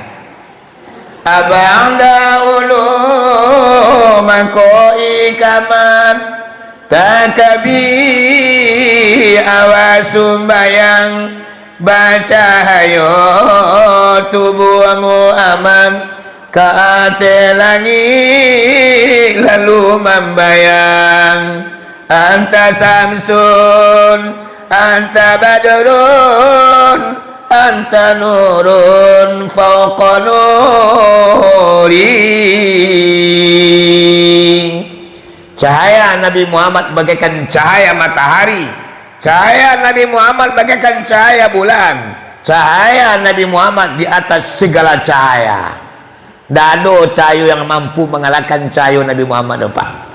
Abang dahulu mangko ikamat takabi awak sumbayang. Bacahayo tubuhmu aman ka ateh langik lalu mambayang. Anta Samsun, anta Badrun, anta Nurun fauqa Nuri. Cahaya Nabi Muhammad bagaikan cahaya matahari. Cahaya Nabi Muhammad bagaikan cahaya bulan. Cahaya Nabi Muhammad di atas segala cahaya. Ndak ado cahayo yang mampu mangalahkan cahayo Nabi Muhammad tu, Pak.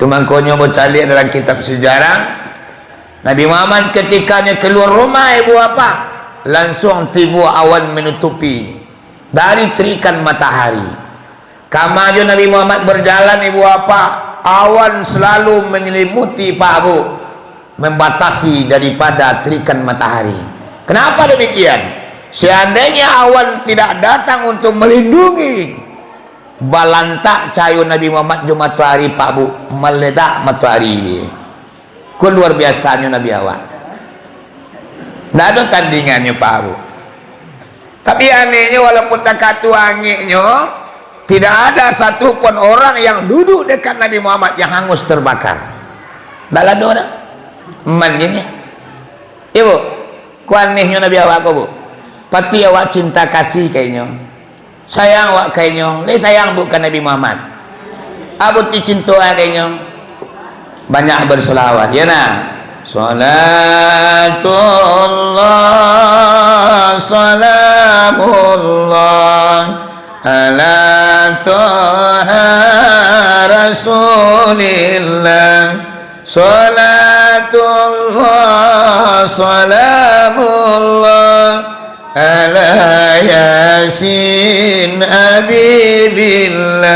Tu mangkonyo bacaliak dalam kitab sejarah, Nabi Muhammad ketikanya keluar rumah, ibu apak, lansuang tibo awan menutupi dari terikan matahari. Kama jo Nabi Muhammad berjalan, ibu apak, awan selalu menyelimuti, Pak Bu, membatasi daripada terikan matahari. Kenapa demikian? Seandainya awan tidak datang untuk melindungi, balantak cahayo Nabi Muhammad jo matahari, Pak Bu, meledak matahari dia. Ko luar biasanyo Nabi awak. Ndak ado tandingannyo, Pak Bu. Tapi anehnyo, walaupun takatu angeknyo, tidak ada satu pun orang yang duduk dekat Nabi Muhammad yang hangus terbakar. Ndak ado dah. Mandinya. Ibu, ko anehnyo Nabi awak ko, Bu. Pati awak cinta kasih ka inyo. Sayang awak ka inyo, lai sayang Bu ka Nabi Muhammad. Abu ti cinto ka inyo. Banyak berselawat, ya nah. Salatullah, salamullah, ala Toha Rasulillah. Salatullah, salamullah, ala Yasin Habibillah.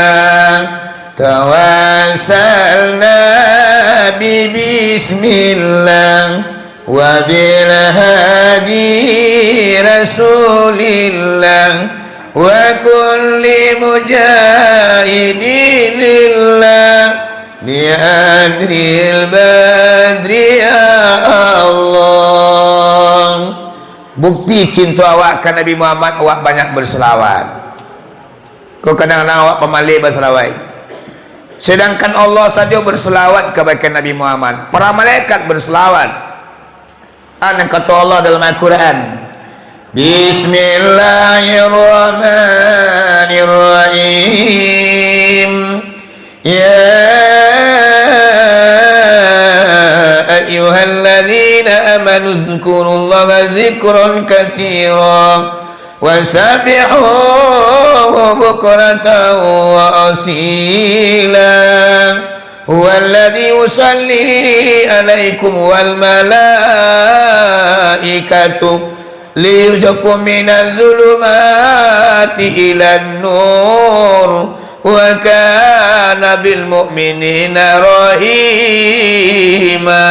Tawassalna bi bismillah, wa bil hadi Rasulillah, wa kulli mujahidin lillah, bi adril badri ya Allah. Bukti cinto awak ka Nabi Muhammad, awak banyak berselawat. Ko kadang-kadang awak pamaleh basalawat. Sedangkan Allah sajo berselawat kabake Nabi Muhammad. Para malaikat berselawat. Nan kato Allah dalam Al-Quran, Bismillahirrahmanirrahim. Ya ayyuhalladzina الذين آمنوا اذكروا الله ذكرا كثيرا وسبحوه بكرة وأصيلا. هو الذي يصلي عليكم والملائكة ليخرجكم من الظلمات إلى النور وكان بالمؤمنين رحيما.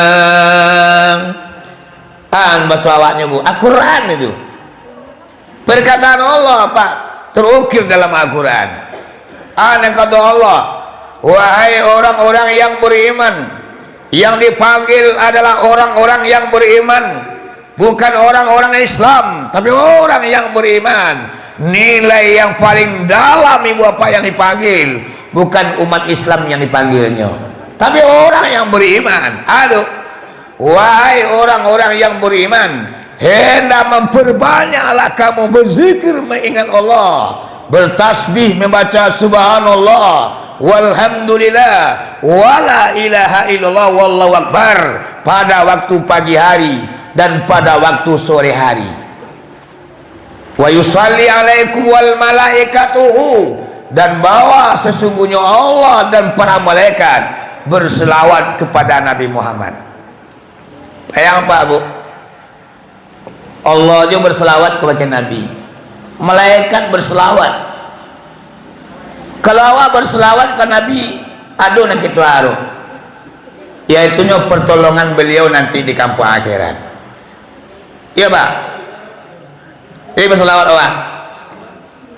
Ang baso awaknyo, Bu. Al-Quran itu. Perkataan Allah, Pak, terukir dalam Al-Quran. Ang yang kata Allah, "Wahai orang-orang yang beriman," yang dipanggil adalah orang-orang yang beriman, bukan orang-orang Islam, tapi orang yang beriman. Nilai yang paling dalam, Ibu Bapak, yang dipanggil, bukan umat Islam yang dipanggilnyo, tapi orang yang beriman. Aduh. Wahai orang-orang yang beriman, hendak memperbanyaklah kamu berzikir, mengingat Allah, bertasbih, membaca subhanallah, walhamdulillah, wala ilaha illallah, wallahu akbar, pada waktu pagi hari dan pada waktu sore hari. "Wa yusalli alaikum wal malaikatuhu," dan bahwa sesungguhnya Allah dan para malaikat berselawat kepada Nabi Muhammad. Bayang, Pak, Bu. Allah jo berselawat kepada Nabi. Malaikat berselawat. Kalau awak berselawat ke Nabi, ado nan kito aro. Yaitunyo pertolongan beliau nanti di kampung akhirat. Iya, Pak? Jadi berselawat awak.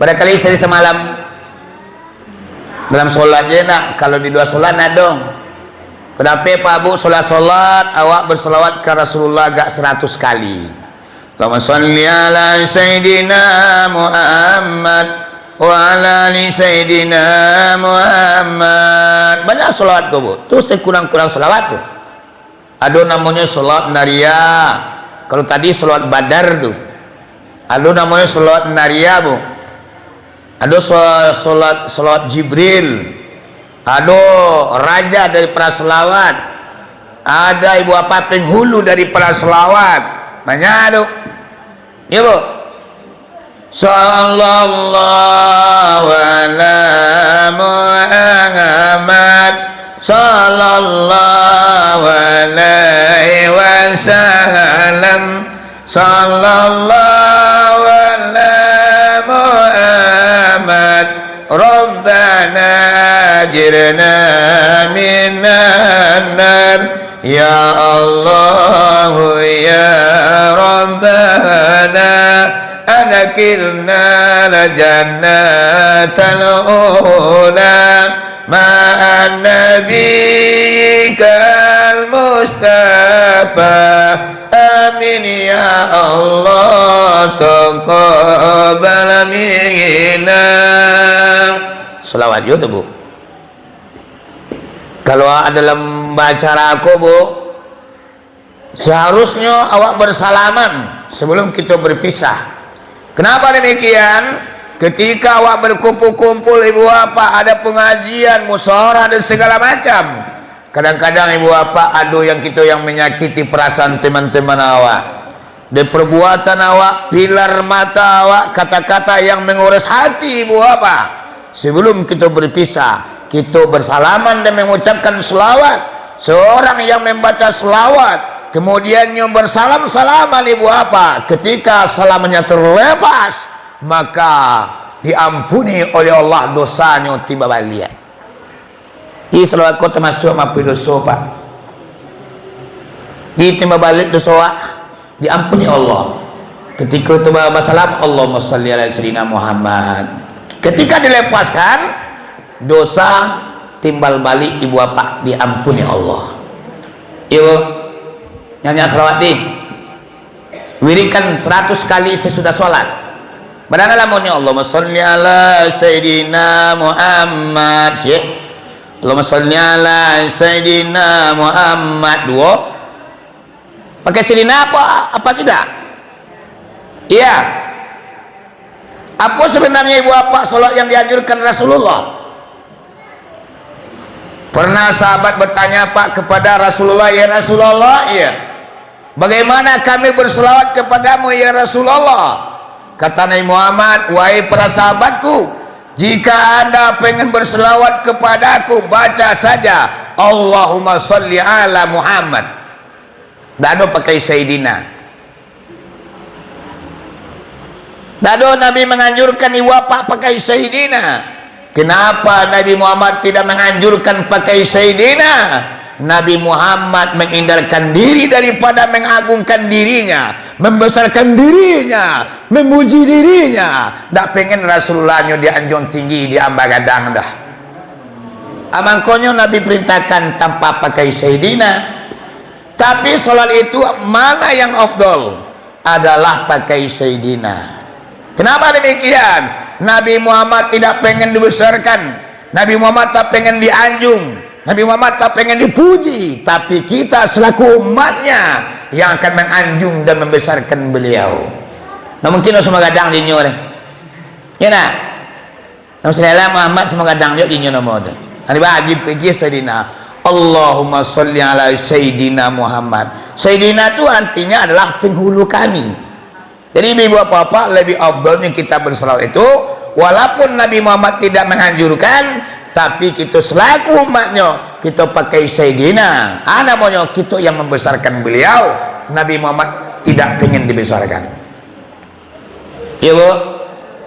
Pada kali sehari semalam dalam solat je nak, kalau di dua solat nak dong. Kenapa, Pak, Bu, solat-solat awak berselawat ke Rasulullah agak seratus kali? Allahumma salli ala Sayyidina Muhammad wa ala ali Sayyidina Muhammad. Banyak selawat ko, Bu. Tu sekurang-kurang selawat tu. Ado namonyo selawat nariah. Kalau tadi selawat badar tu. Ado namonyo selawat nariah, Bu. Ado so-, selawat, selawat Jibril. Ado raja daripada selawat. Ada ibu apa penghulu daripada selawat. Banyak tu. Ya, Bu. Sallallahu ala Muhammad, sallallahu alaihi wasallam, sallallahu ala Muhammad, Rabbana ajirna minan nar. Ya Allah, ya Rabbana, adkhilna jannatal ula ma'an nabiyyikal Mustafa. Amin ya Allah, taqabbal minna. Salawat yo tu, Bu. Kalau dalam baacara ko, Bu, seharusnyo awak bersalaman sebelum kito berpisah. Kenapa demikian? Ketika awak berkumpul-kumpul, ibu bapak, ada pengajian, musyawarah, dan segala macam, kadang-kadang, ibu bapak, ado yang kito yang menyakiti perasaan teman-teman awak. Dari perbuatan awak, pilar mata awak, kata-kata yang menguras hati, ibu bapak. Sebelum kito berpisah, kito bersalaman dan mengucapkan selawat. Seorang yang membaca selawat, kemudiannyo bersalam-salaman, ibu bapak, ketika salamnya terlepas, maka diampuni oleh Allah dosanyo timbal baliak. Jadi salawat ko tamasuak maampui doso, Pak. Jadi timbal baliak doso awak, diampuni Allah. Ketika itu ba-, basalam, "Allahumma shalli ala sayyidina Muhammad." Ketika dilepaskan, dosa timbal baliak ibu bapak diampuni Allah. Iyo, nyanyi salawat dih. Wiridkan seratus kali sesudah sholat. Badanga lamonyo, "Allahumma shalli ala sayyidina Muhammad." Cik. "Allahumma shalli ala sayyidina Muhammad." Duo. Pakai sayyidina apa, apa tidak? Iya. Apa sebenarnya ibu bapak sholat yang dianjurkan Rasulullah? Pernah sahabat bertanya, Pak, kepada Rasulullah, "Ya Rasulullah, iya, "Bagaimana kami berselawat kepadamu, ya Rasulullah?" Kata Nabi Muhammad, "Wahai para sahabatku, jika anda pengen berselawat kepadaku, baca saja, Allahumma salli ala Muhammad." Ndak ado pakai Sayyidina. Ndak ado Nabi menganjurkan ibu bapak pakai Sayyidina. Kenapa Nabi Muhammad tidak menganjurkan pakai Sayyidina? Nabi Muhammad menghindarkan diri daripada mengagungkan dirinya, membesarkan dirinya, memuji dirinya. Ndak pengen Rasulullah nyo dianjung tinggi, diamba gadang dah. Ah, mangkonyo Nabi perintahkan tanpa pakai Sayyidina. Tapi salat itu mana yang afdal? Adalah pakai Sayyidina. Kenapa demikian? Nabi Muhammad tidak pengen dibesarkan. Nabi Muhammad tak pengen dianjung. Nabi Muhammad tak pengen dipuji. Tapi kita selaku umatnya yang akan menganjung dan membesarkan beliau. Nah, mungkin usah magadang dinyo deh. Ya nak? Nah, Sayyidina Muhammad samo gadang jo dinyo namo tu. Ari bagi pergi Sayyidina. Allahumma salli ala Sayyidina Muhammad. Sayyidina tu artinya adalah penghulu kami. Jadi, ibu bapak-bapak, lebih afdalnya kita berselawat itu, walaupun Nabi Muhammad tidak menganjurkan, tapi kita selaku umatnya, kita pakai Sayyidina. Ah, namanya kita yang membesarkan beliau. Nabi Muhammad tidak pengen dibesarkan. Iyo, Bu.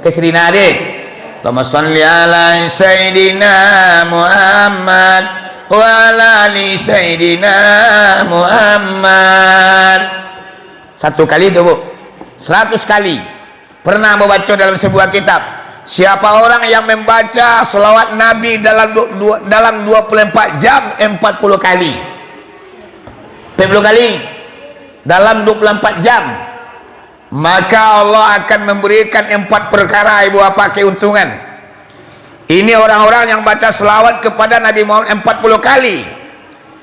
Ke Sayyidina deh. Allahumma salli ala Sayyidina Muhammad wa ala ali Sayyidina Muhammad. Satu kali tu, Bu. Seratus kali. Pernah babaco dalam sebuah kitab, siapa orang yang membaca salawat Nabi dalam du-, du-, dalam dua puluh empat jam, empat puluh kali. Empat puluh kali. Dalam dua puluh empat jam. Maka Allah akan memberikan empat perkara, ibu bapak, keuntungan. Ini orang-orang yang baca selawat kepada Nabi Muhammad empat puluh kali.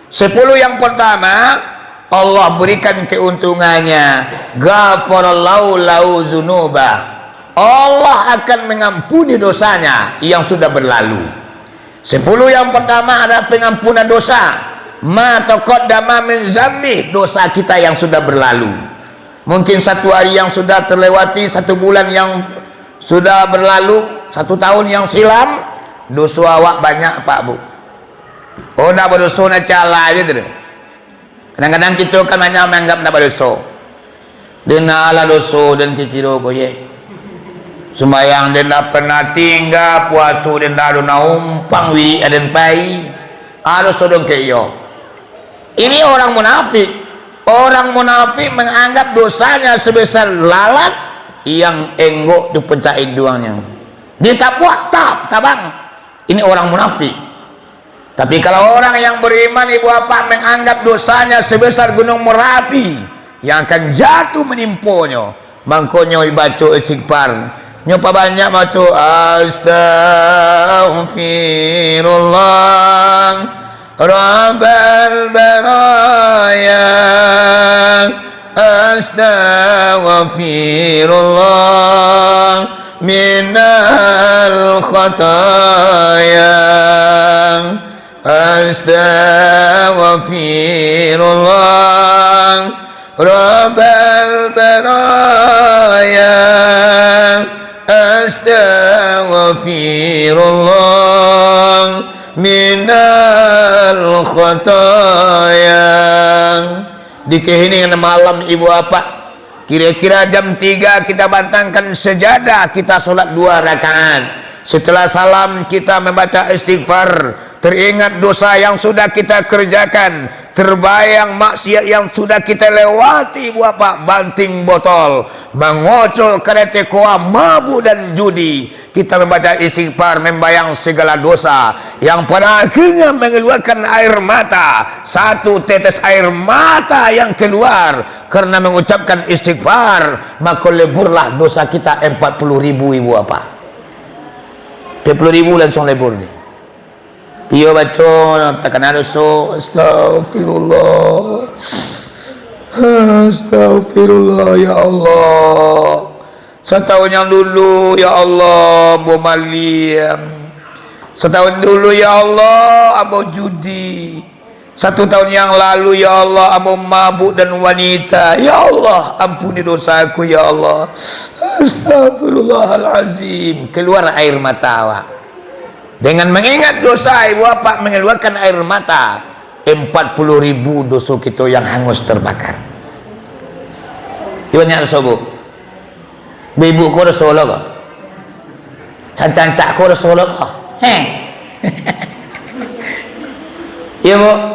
Sepuluh yang pertama, Allah berikan keuntungannya, ghafarallahu lahu dzunubah. Allah akan mengampuni dosanya yang sudah berlalu. Sepuluh yang pertama adalah pengampunan dosa. Ma taqaddama min zambi, dosa kita yang sudah berlalu. Mungkin satu hari yang sudah terlewati, satu bulan yang sudah berlalu, satu tahun yang silam, dosa awak banyak, Pak, Bu. Oh, ndak badoso, nak cala aja tu. Kadang-kadang kito kan banyak manganggap ndak badoso. Den alah doso den kikiro ko ye. Sumbayang den ndak pernah tingga, puaso den ndak ado naumpang, wirik den pai. Ah, doso dong kek iyo. Ini orang munafik. Orang munafik menganggap dosanya sebesar lalat yang enggok di puncak iduangnyo. Ditapuak, tap, tabang. Ini orang munafik. Tapi kalau orang yang beriman, ibu bapak, menganggap dosanya sebesar gunung Merapi yang akan jatuh menimponyo, mangkonyo baco istighfar. Nyo pabanyak baco, "Astaghfirullah Rabbal baraya, astaghfirullah minal khataya, astaghfirullah Rabbal baraya, astaghfirullah minal khataya." Di keheningan malam, ibu bapak, kira-kira jam tiga kita bantangkan sajadah, kita salat dua rakaat. Setelah salam, kita membaca istighfar. Teringat dosa yang sudah kita kerjakan, terbayang maksiat yang sudah kita lewati, ibu bapak, banting botol, mangocok karate koa, mabuk dan judi. Kita membaca istighfar, membayang segala dosa yang pada akhirnya mengeluarkan air mata. Satu tetes air mata yang keluar karena mengucapkan istighfar, maka leburlah dosa kita empat puluh ribu, ibu bapak. Empat puluh ribu langsung lebur ni. Iyo baco, takana doso, "Astagfirullah. Astagfirullah, ya Allah. Satahun yang dulu, ya Allah, ambo maliang. Satahun dulu, ya Allah, ambo judi. Satu tahun yang lalu, ya Allah, ambo mabuk dan wanita. Ya Allah, ampuni dosaku, ya Allah. Astagfirullahalazim. Keluar air mata awak. Dengan mengingat dosa, ibu bapak mengeluarkan air mata. Empat puluh ribu doso kito yang hangus terbakar. Banyak doso, Bu. Ibu ko doso lo ko. Cancak-cancak ko doso lo ko. Heh. Iya, Bu.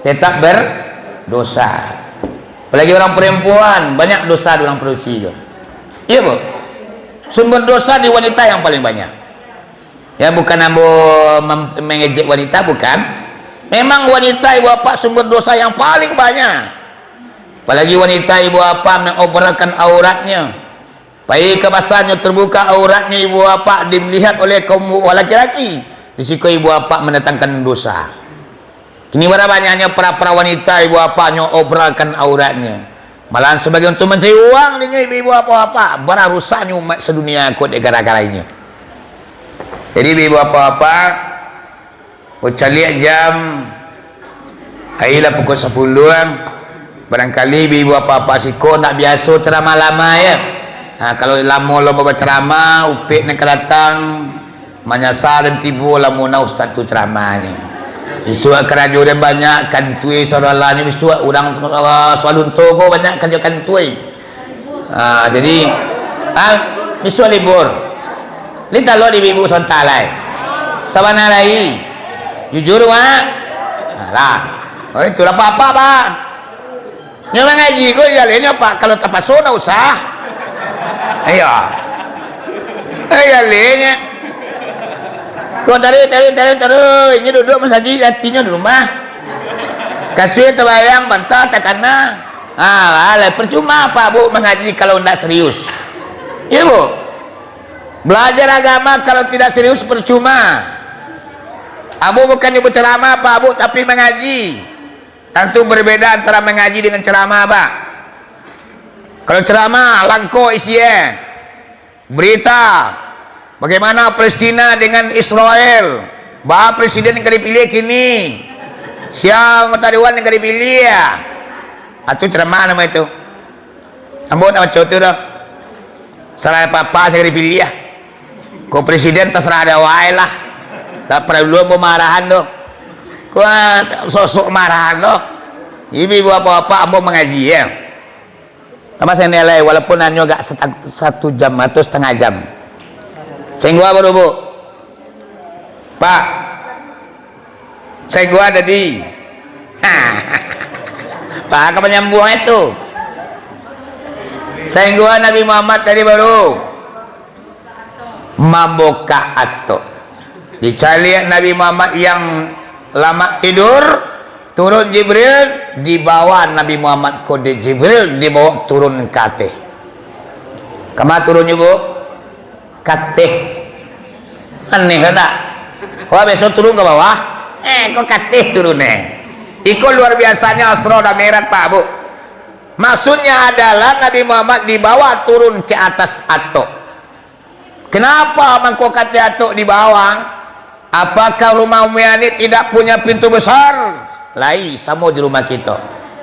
Tetap berdosa. Apalagi orang perempuan, banyak dosa di orang produksi ko. Iya, Bu. Sumber dosa di wanita yang paling banyak. Ya, bukan ambo mem-, mengejek wanita, bukan. Memang wanita, ibu bapak, sumber dosa yang paling banyak. Apalagi wanita, ibu bapak, mengobralkan auratnya. Pai ka pasar, nyo terbuka auratnyo, ibu bapak, dilihat oleh kaum laki-laki. Di siko ibu bapak mendatangkan dosa. Kini bara banyaknyo para-para wanita, ibu bapak, nyo obralkan auratnyo. Malahan sabagai untuk mancari uang dinyo, ibu bapak-bapak, bara rusaknyo umat sadunia ko dek gara-gara inyo. Jadi, ibu bapak-bapak, bacaliak jam, ai lah pukul sapuluah, barangkali ibu bapak-bapak siko ndak biaso ceramah lama, ya. Ha, kalau lamo-lamo baceramah, upek nan ka datang, manyasa dan tibo lamun ustaz tu ceramah ni. Bisuak karajo den banyak, kantui saudarahnyo bisuak urang, ah, Salunto ko banyak karajo kantui. Ah, jadi, ah, bisuak libur. Li talok di ibu sontak lai. Sabana lai. Jujur, Wak. Alah. Oh, itulah apa-apa, Pak. Nyo mangaji ko, iyo leh nyo, Pak, kalau tapaso ndak usah. Iyo. Iyo leh nyo. Ko taruih, taruih, taruih, taruih. Inyo duduak masajik, atinyo di rumah. Kasua tabayang, banta takana. Ah, alah, percuma, Pak, Bu, mangaji kalau ndak serius. Iyo, Bu. Belajar agama kalau tidak serius percuma. Abu bukan nyo berceramah, Pak, Bu, tapi mangaji. Tantu berbeda antara mangaji dengan ceramah, Pak. Kalau ceramah, langkok isinyo. Berita, bagaimana Palestina dengan Israel? Ba presiden ka dipilih kini. Sia anggota dewan yang ka dipilih, ya? Atu ceramah nama itu. Ambo nak baco tu dah. Salah apa-apa saya dipilih, ya. Ko presiden terserah ada wae lah. Tak perlu ambo marahan tu. Ko, ah, sosok marahan tu. Ibu-ibu, bapak-bapak, ambo mangaji, ya. Tambah sendiri lai, walaupun hanyo agak setang-, satu jam atau setengah jam. Sehingga baru, Bu. Pak. Sehingga tadi. Pak, apa nyambung itu? Sehingga Nabi Muhammad tadi baru mambukak atok. Dicaliak Nabi Muhammad yang lamak tidur, turun Jibril, dibawa Nabi Muhammad ko dek Jibril, dibawa turun ka ateh. Kama turunnyo, Bu? Ka ateh. Aneh kan tak? Wah, biaso turun ka bawah, eh, ko ka ateh turun, eh. Iko luar biasanya Isra dan Mi'raj, Pak, Bu. Maksudnya adalah Nabi Muhammad dibawa turun ke atas atok. Kenapa mangko katik atok di bawah? Apakah rumah Umi Ani tidak punya pintu besar? Lai, samo jo rumah kito.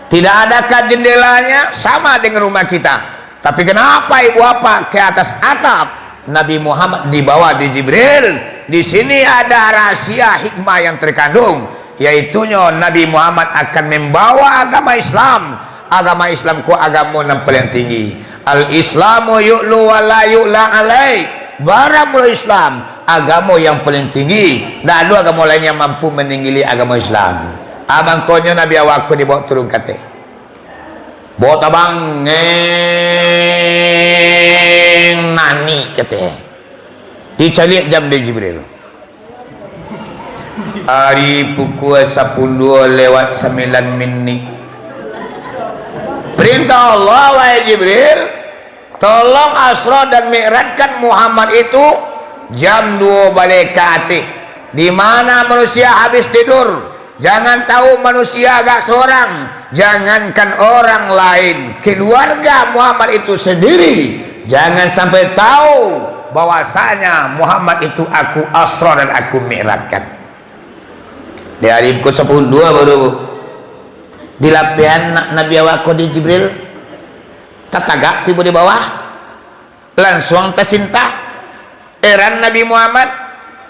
Tidak adakah jendelanya? Sama dengan rumah kita. Tapi kenapa ibu apa ke atas atap? Nabi Muhammad dibawa di Jibril. Di sini ada rahasia hikmah yang terkandung, yaitunyo Nabi Muhammad akan membawa agama Islam. Agama Islam ko agamo nan paling tinggi. Al-Islamu yu'lu wa la yu'la alai. Baramulo Islam, agamo yang paling tinggi. Ndak ado agamo lain yang mampu maninggili agamo Islam. Ah, mangkonyo Nabi awak ko dibawa turun ka ateh. Bawa tabang, ngeng, nani ka ateh. Dicaliak jam dek Jibril. Ari pukua sapuluah lewat sambilan minik. Perintah Allah, wahai Jibril, tolong Asra dan Mi'rajkan Muhammad itu jam duo baleh ka ateh. Di mana manusia habis tidur, jangan tahu manusia agak seorang, jangankan orang lain, keluarga Muhammad itu sendiri, jangan sampai tahu bahwasanya Muhammad itu aku Asra dan aku Mi'rajkan. Di ari pukul sapuluah baru dilapiahan na-, Nabi awak ko di Jibril. Tatagak tibo di bawah, lansuang tasintak. Eran Nabi Muhammad,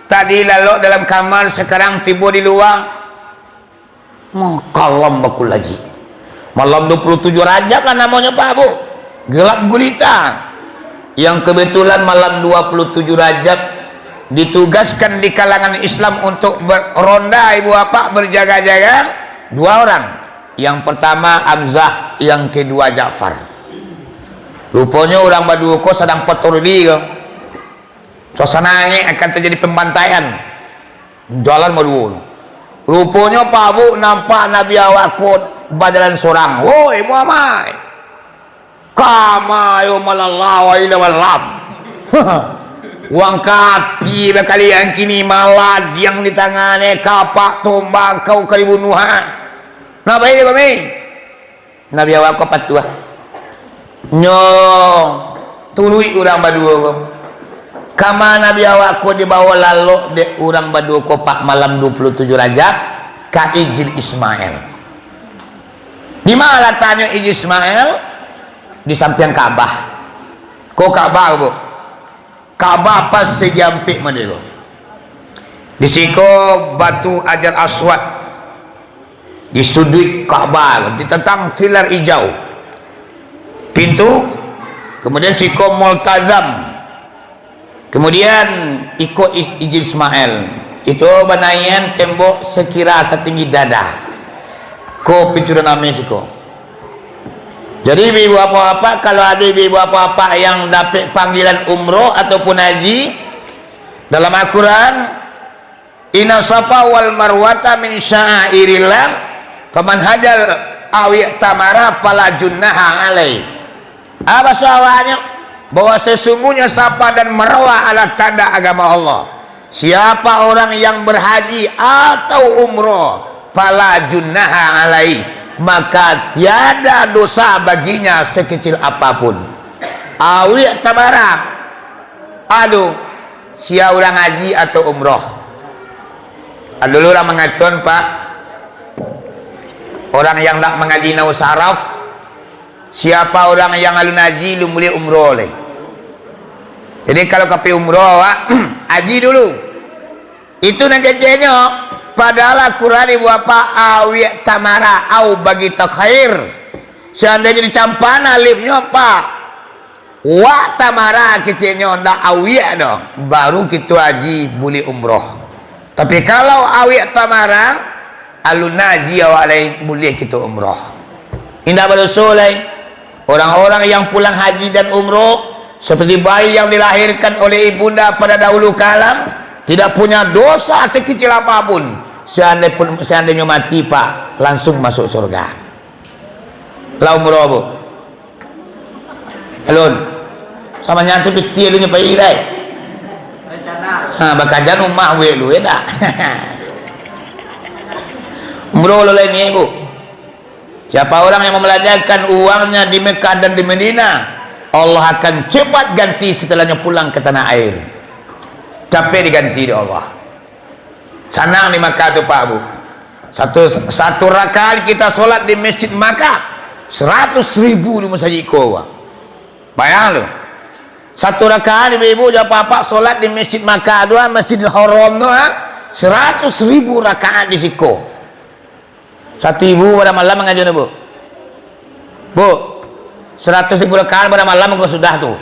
tadi lalok dalam kamar, sakarang tibo di luwa. Makalam bakulaji. Malam dua puluh tujuh Rajab lah namonyo, Pak, Bu. Gelap gulita. Yang kebetulan malam dua puluh tujuh Rajab ditugaskan di kalangan Islam untuk beronda, Ibu Bapak, berjaga-jaga, dua orang. Yang pertama Hamzah, yang kedua Ja'far. Ruponyo urang baduo ko sadang patroli ko. Suasana angek akan terjadi pembantaian. Jalan baduo tu. Ruponyo Pak, Bu, nampak Nabi awak ko bajalan sorang. "Woi, Muhammad! Kama yo malalawa ila malam." Wang kapi bakalian kini, maladiang di tangan, eh, kapak tombak kau ka dibunuah, ha. Nah, baik kami. Nabi awak ko patuah. Nyo turuik urang baduo ko. Kama Nabi awak ko dibawo lalok dek urang baduo ko, Pak, malam dua puluh tujuh Rajab, ka Ijil Ismail. Di ma lataknyo Ijil Ismail? Di sampiang Ka'bah. Ko Ka'bah, Bu. Ka'bah pas segi ampek model ko. Di siko batu Hajar Aswad. Di suduik Ka'bah, ditantang pilar ijau. Pintu, kemudian siko Multazam. Kemudian iko I-, Ijil Ismail. Itu banaian tembok sekira satinggi dada. Ko pintu nan ame siko. Jadi, ibu-ibu bapak-bapak, kalau ado ibu-ibu bapak-bapak yang dapek panggilan umroh ataupun haji, dalam Al-Quran, "Inna Safa wal Marwata min sya'airillah, faman hajal aw i'tamara fala junaha alaih." Ah, baso awaknyo, bahwa sesungguhnya Safa dan Marwah adalah tanda agama Allah. Siapa orang yang berhaji atau umroh, fala junaha alaih, maka tiada dosa baginya sekecil apapun. Aw i'tamara, ado, sia urang haji atau umroh. Ado lo urang mangatoan, Pak, orang yang ndak mangaji nahwu saraf, siapa orang yang alun haji, alun buliah umroh lai. Jadi, kalau ka pai umroh, awak haji dulu. Itu nan keceknyo, padahal Al-Quran, ibu bapak, aw i'tamara, aw bagi takhair. Seandainyo dicampakkan alifnyo, Pak, wa'tamara keceknyo, ndak aw i'tamara doh, baru kito haji buliah umroh. Tapi kalau aw i'tamara, alun haji awak lai, buliah kito umroh. Indak badoso lai. Orang-orang yang pulang haji dan umroh, seperti bayi yang dilahirkan oleh ibunda pada dahulu kalam, tidak punya dosa sekecil apapun. Seandai pun, seandainyo mati, Pak, langsung masuk surga. Lah umroh, Bu? Alun. Sabanyak tu piti alun nyo pai lai. Ha, bakajan umah buek lu, ya dak? Umroh lo lai niat, Bu. Siapa orang yang membelanjakan uangnya di Mekah dan di Madinah, Allah akan cepat ganti setelahnya pulang ke tanah air. Capek diganti dek Allah. Sanang di Makkah tu, Pak, Bu. Satu, satu rakaat kita solat di Masjid Makkah, seratus ribu di masajid ko, Pak. Bayang tu. Satu rakaat ibu-ibu jo bapak solat di Masjid Makkah tu, ah, Masjidil Haram tu, ah, seratus ribu rakaat di siko. Satu ibu pada malam mangaji tu, Bu. Bu, seratus ribu rakaat pada malam kok sudah tu.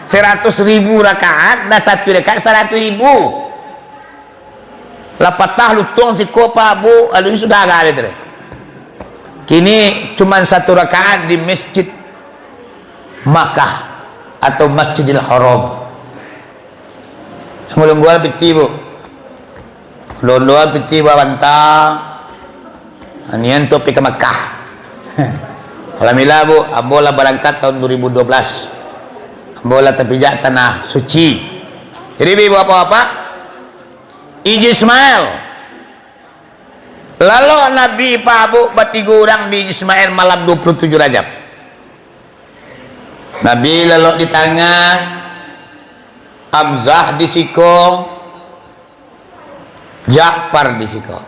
Seratus ribu rakaat, dah satu rakaat seratus ribu. Lah patah lutuang siko, Pak, Bu, lalu sudah agak tu. Kini cuman satu rakaat di Masjid Makkah atau Masjidil Haram. Ulun jual piti, Bu. Ulun jual piti babanta. Nian tu pai ka Makkah. Alhamdulillah, Bu, ambo lah barangkat tahun dua ribu dua belas. Ambo lah tapijak tanah suci. Jadi, Bu, bapak-bapak, Ijil Ismail. Lalok Nabi, Pak, Bu, batigo urang di Ijil Ismail malam dua puluh tujuh Rajab. Nabi lalok di tangah, Hamzah di siko, Ja'far di siko.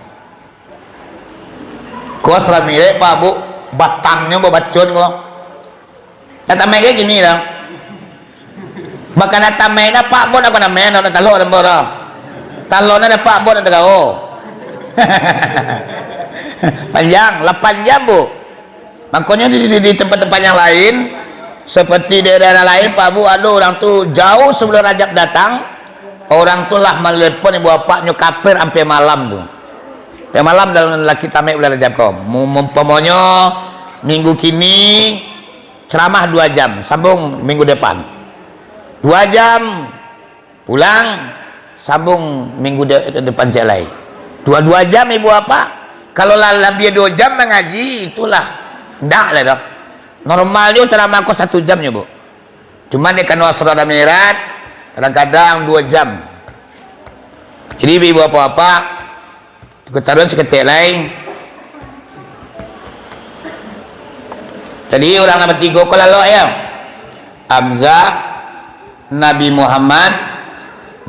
Ko salamirik, Pak, Bu, batangnyo babacun ko. Lah tamaik kini dah. Bakana tamaik dah, Pak, Bu, nak ko namaik, nak talok dah, Bu, dah. Talok dah, Pak, Bu, nak tagao. Panjang, lapan jam, Bu. Makonyo di, di, di tempat-tempat yang lain, seperti daerah-daerah lain, Pak, Bu, ado urang tu jauh sebelum Rajab datang, urang tu lah manelepon ibu bapaknyo kafir ampia malam tu. Ampia malam dalam laki tamaik bulan Rajab ko. Mu-, mumpamonyo minggu kini ceramah dua jam, sambung minggu depan. Dua jam, pulang, sambung minggu de-, depan ciek lai. Dua-dua jam, ibu bapak. Kalau lah labiah dua jam mangaji, itulah ndak lah doh. Normalnyo ceramah ko satu jam nyo, Bu. Cuma dek karano Asra Mi'raj, kadang-kadang dua jam. Jadi, ibu bapak-bapak, Kutaruan saketek lai. Jadi, urang nan batigo ko lalok, yo. Hamzah, Nabi Muhammad,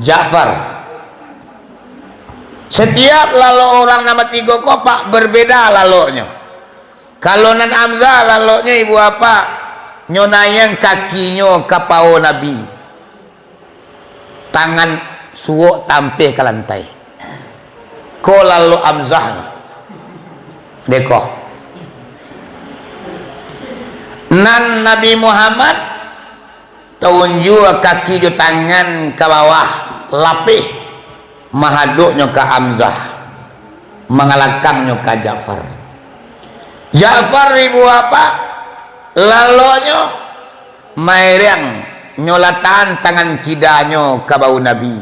Ja'far. Satiap lalok urang nan batigo ko, Pak, berbeda laloknyo. Kalau nan Hamzah laloknyo, ibu bapak, nyo naiak kakinyo ka pawo Nabi. Tangan suok tampeh ka lantai. Ko lalok Hamzah. Deko. Nan Nabi Muhammad taunjua kaki jo tangan ka bawah, lapeh, mahadoknyo ka Hamzah, mangalakangnyo ka Ja'far. Ja'far ibu bapak, laloknyo mairiang, nyo latakan tangan kidanyo ka bahu Nabi,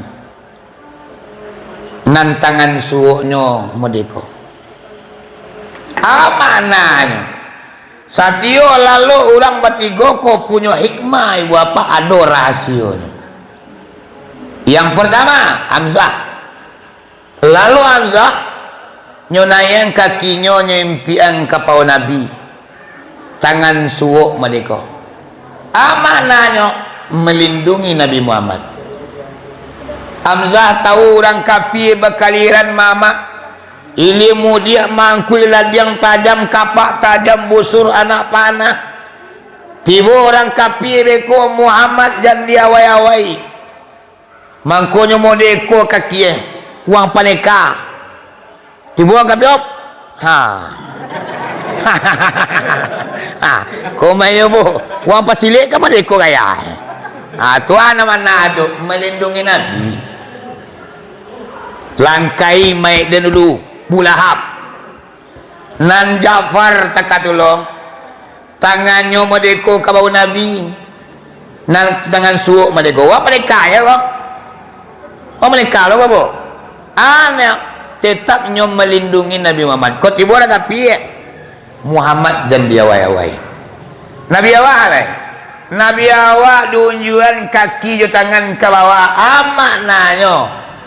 nan tangan suoknyo modeko. A maknanyo? Satiok lalok urang batigo ko punyo hikmah, ibu bapak, ado rahasionyo. Yang pertama, Hamzah. Lalu Hamzah, nyo naiak kakinyo, nyo impiak ka pawo Nabi. Tangan suok madeko. A maknanyo? Melindungi Nabi Muhammad. Hamzah tahu urang kapia bakaliran mamak. Ilia mudiak, mangkuik ladiang tajam, kapak tajam, busur anak panah. Tibo urang kapia beko, Muhammad jan diawai-awai. Mangkonyo modeko kaki, eh, wang paneka. Tibo urang kapia, op. Ha. Ha, ko mainyo, Bu. Wang pasilek ka modeko gaya. Ha, tu a nan makna tu, melindungi Nabi. Langkai maik den dulu, Abu Lahab. Nan Ja'far takatulong, tangannyo modeko ka bahu Nabi, nan tangan suok modeko. Wah, malaikat yo ko. Wah, malaikat lo ko, Bu. Anak, tetap nyo melindungi Nabi Muhammad. Ko tibo urang kapia, Muhammad jan diawai-awai. Nabi awak lai. Nabi awak diunjuan kaki jo tangan ka bawah, a maknanyo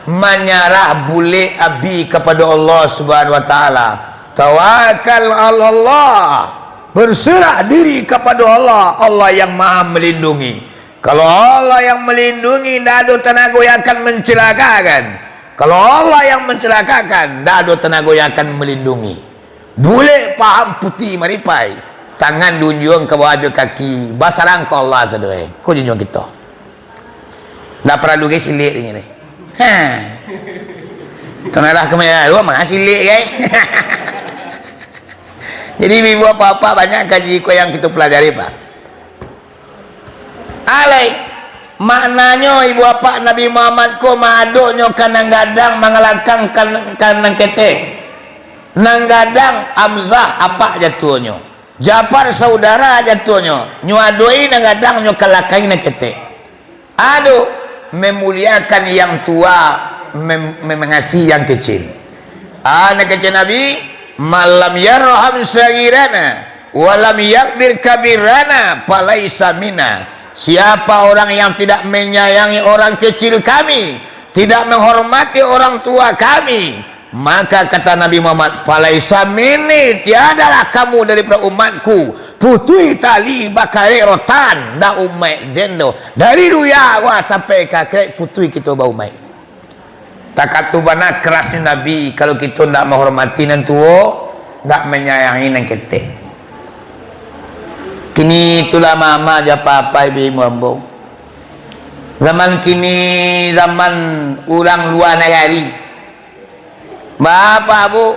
manyarah bulek abih kapado Allah Subhanahu wa Taala. Tawakal alallah, berserah diri kapado Allah, Allah yang Maha Melindungi. Kalau Allah yang melindungi, ndak ado tanago yang akan mencelakakan. Kalau Allah yang mencelakakan, ndak ado tanago yang akan melindungi. Bulek paham puti maripai, tangan diunjuang ka bawah jo kaki, basarang ka Allah sadoe. Ko junjuang kito. Ndak paralu gai silek dingin ni. Ha. Tanah lah kemaya, lu mah silek gai. Jadi, ibu bapak-bapak, banyak kaji ko yang kito pelajari, Pak. Alai, maknanyo ibu apak Nabi Muhammad ko maadoknyo ka nan gadang, mangalakang ka, ka nan ketek. Nan gadang Hamzah apak jatuahnyo. Ja'far saudara jatuahnyo. Nyo adoi nan gadang, nyo kalakangi nan ketek. Ado, memuliakan yang tua, mem-, mem-, mengasihi yang kecil. Ah, nan kecek Nabi, "Man lam yarham saghirana, wa lam yakbir kabirana, falaisa minna." Siapa orang yang tidak menyayangi orang kecil kami, tidak menghormati orang tua kami, maka kata Nabi Muhammad, "Falaisa minni, tiadalah kamu daripada umatku." Putuih tali bakarek rotan, ndak umaik den doh. Dari dunia wah sampai ka akhiraik putuih kito baumaik. Takatu bana kerasnyo Nabi, kalau kito ndak mahormati nan tuo, ndak manyayangi nan ketek. Kini itulah mama jo papa ibu-ibu ambo. Zaman kini, zaman urang lua nagari. Bapak bu,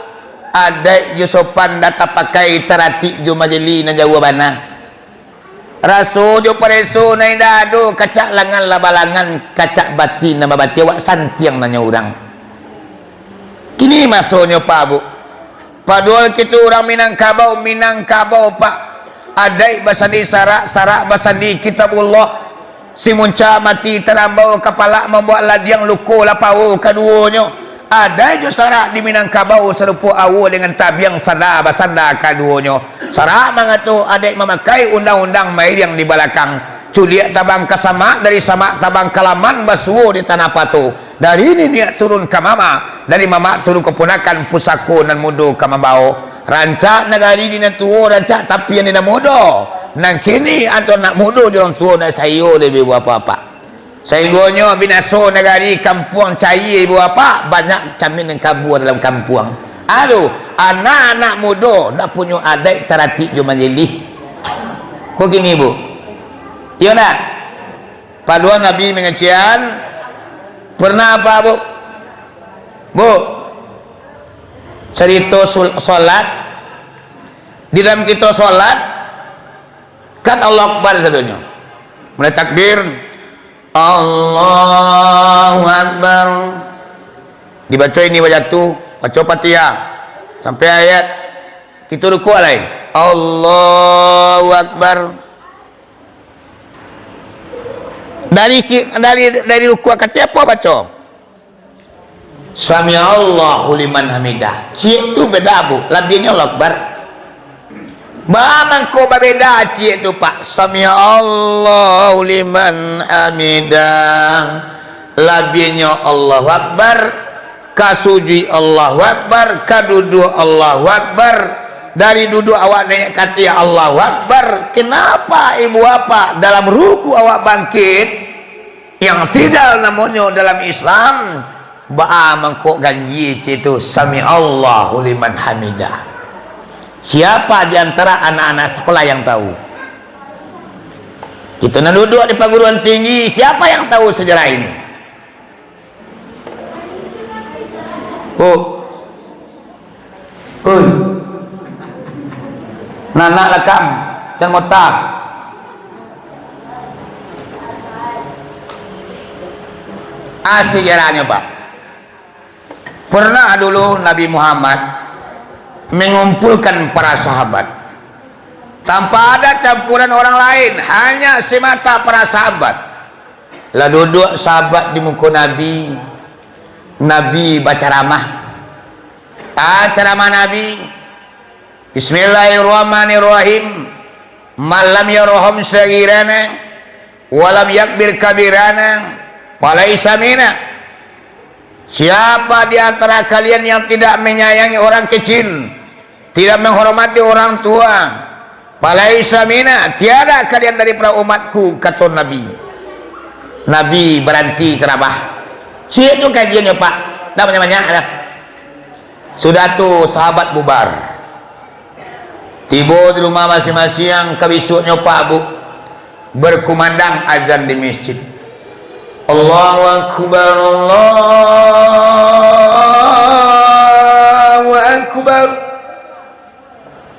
adaik jo sopan ndak tapakai, taratik jo majeli nan jauah bana. Raso jo pareso nan indak ado, kacak langan lah balangan, kacak batin nan babati, awak santiang nanyo urang. Kini masonyo, Pak, Bu. Padual kito urang Minangkabau, Minangkabau, Pak. Adaik basandi sarak, sarak basandi Kitabullah. Simunca mati tarambau kapalak, mambuek ladiang luko lah pawo kaduonyo. Adaik jo sarak di Minangkabau, sarupo awo dengan tabiang, sanda basanda kaduonyo. Sarak mangato adaik mamakai undang-undang mairiang di balakang. Culiak tabang ka samak, dari samak tabang ka laman, basuo di tanah pato. Dari niniak turun ka mamak, dari mamak turun ka punakan, pusako nan mudo ka mambao. Rancak nagari di nan tuo, rancak tapi nan mudo. Nan kini antaro anak mudo jo urang tuo ndak saiyo lai, ibu bapak-bapak. Sainggonyo binaso nagari, kampuang cayie, ibu bapak, banyak camin nan kabua dalam kampuang. Aduh, anak-anak mudo ndak punyo adaik taratik jo majeli. Ko kini, Bu? Iyo ndak? Paduan Nabi mangecekan, pernah apa, Bu? Bu, carito sul-, solat, di dalam kito solat, kan Allahu Akbar sadonyo. Mulai takbir, Allahu Akbar. Dibaco ini baca tu, baco Fatihah, sampai ayat, kito rukuk lai. Allahu Akbar. Dari ki-, dari, dari rukuk ka ateh apo baco? Sami'allahu liman hamidah. Ciek tu beda, Bu. Labiahnyo Allahu Akbar. Ba mangko babeda ciek tu, Pak? Sami'allahu liman hamidah. Labiahnyo Allahu Akbar. Ka sujud Allahu Akbar, ka duduak Allahu Akbar, dari duduak awak naiak ka ateh Allahu Akbar. Kenapa ibu bapak dalam rukuk awak bangkit? I'tidal namonyo dalam Islam. Baa mangko ganjia ciek tu, sami'allahu liman hamidah. Siapa di antara anak-anak sekolah yang tahu? Kito nan duduak di paguruan tinggi, siapa yang tahu sejarah ini? Oh. Oi. Nanak lakam, can mota. Ah, sejarahnyo, Pak. Pernah dulu Nabi Muhammad mengumpulkan para sahabat. Tanpa ada campuran orang lain, hanya semata para sahabat. Lah duduak sahabat di muko Nabi, Nabi bacaramah. Ah, caramah Nabi, Bismillahirrahmanirrahim. Man lam yarham saghirana, wa lam yakbir kabirana, falaisa minna. Siapa di antara kalian yang tidak menyayangi orang kecil, tidak menghormati orang tua, falaisa minna, tiada kalian daripada umatku, kato Nabi. Nabi baranti caramah. Ciek tu kajiannyo, Pak. Dah banyak-banyak dah. Sudah tu, sahabat bubar. Tibo di rumah masiang-masiang, ka bisuaknyo, Pak, Bu, berkumandang azan di masjid. Allahu Akbar, Allahu Akbar.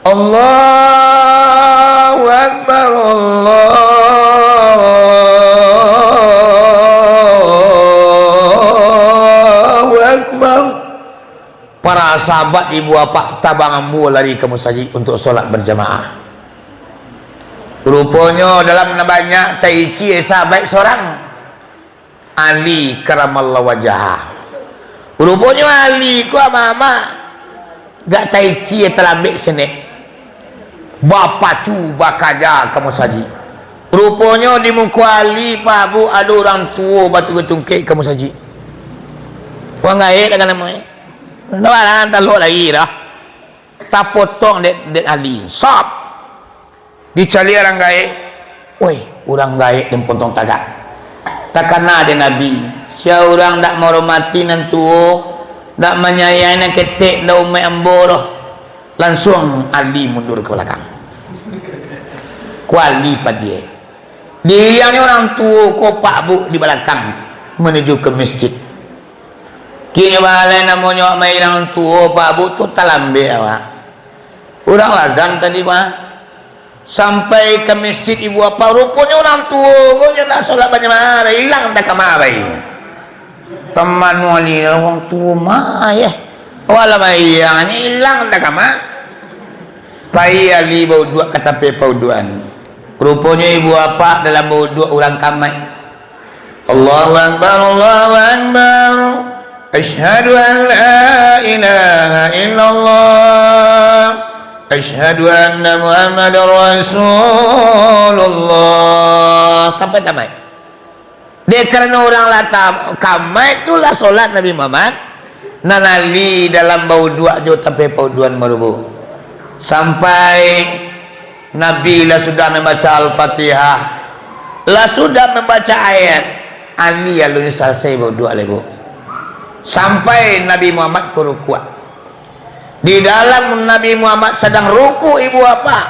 Allahu Akbar, Allahu Akbar. Para sahabat ibu bapak tabang ambo lari ka musajik untuak solat berjamaah. Ruponyo dalam nan banyak taici sahabat sorang. Ali karamallahu wajhah. Ruponyo Ali ko amak-amak gak taici talambek senek. Bapacu bakaja ka musajik. Ruponyo di muko Ali, Pak, Bu, ado urang tuo batungkek-tungkek ka musajik. Urang gaek lah kan namonyo. Ndak lah talok lai dah. Tapotong dek, dek Ali. Sap. Dicaliak urang gaek. Woi, urang gaek den potong tagak. Takana dek Nabi. Sia urang ndak mahormati nan tuo, ndak manyayangi nan ketek, ndak umaik ambo doh. Lansuang Ali mundur ka balakang. Ko Ali padiah. Diiriangnyo urang tuo ko Pak Buk di balakang manuju ka masjid. Kini baleh namonyo urang tuo Pak Buk tu talambek awak. Urang lah azan tadi mah. Sampai ka masjid ibu apak, ruponyo urang tuo ko nyo nak solat bajamaah, ilang takama bai. Taman wali urang tuo mah, yeh. Walah bai, ilang takama. Pai Ali bauduak ka tampek pauduan. Ruponyo ibu apak dalam bauduak urang kamaik. Allahu Akbar, Allahu Akbar. Asyhadu an la ilaha illallah. Asyhadu anna Muhammadar Rasulullah. Sampai tamat. Dek karano urang lah ta-, kamaik tu lah solat Nabi Muhammad. Nan Ali dalam bauduak jo tampek pauduan barubo. Sampai Nabi lah sudah mambaca Al-Fatihah, lah sudah mambaca ayat, Ali alun salasai bauduak lai, Bu. Sampai Nabi Muhammad ka rukuak. Di dalam Nabi Muhammad sadang rukuak, ibu apak,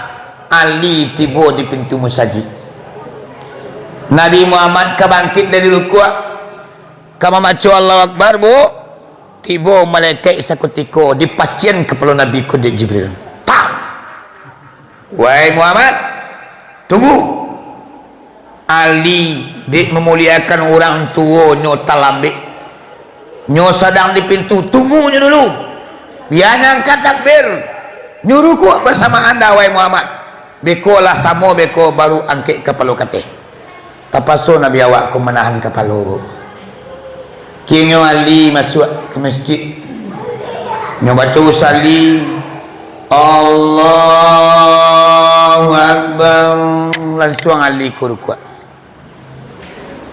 Ali tibo di pintu musajik. Nabi Muhammad ka bangkit dari rukuak, ka mambaco Allahu Akbar, Bu. Tibo malaikat sakutiko, dipacian kapalo Nabi ko dek Jibril. Tak! Wahai Muhammad, tunggu! Ali, dek mamuliakan urang tuo, nyo talambek. Nyo sadang di pintu, tunggu nyo dulu. Bia nyo angkek takbir. Nyo rukuak basamo anda, wahai Muhammad. Beko lah samo, beko baru angkek kapalo ka ateh. Tapaso Nabi awak ko manahan kapalo, Bu. Kini Ali masuak ka masjid. Nyo baco usali, Allahu Akbar. Lansuang Ali ka rukuak.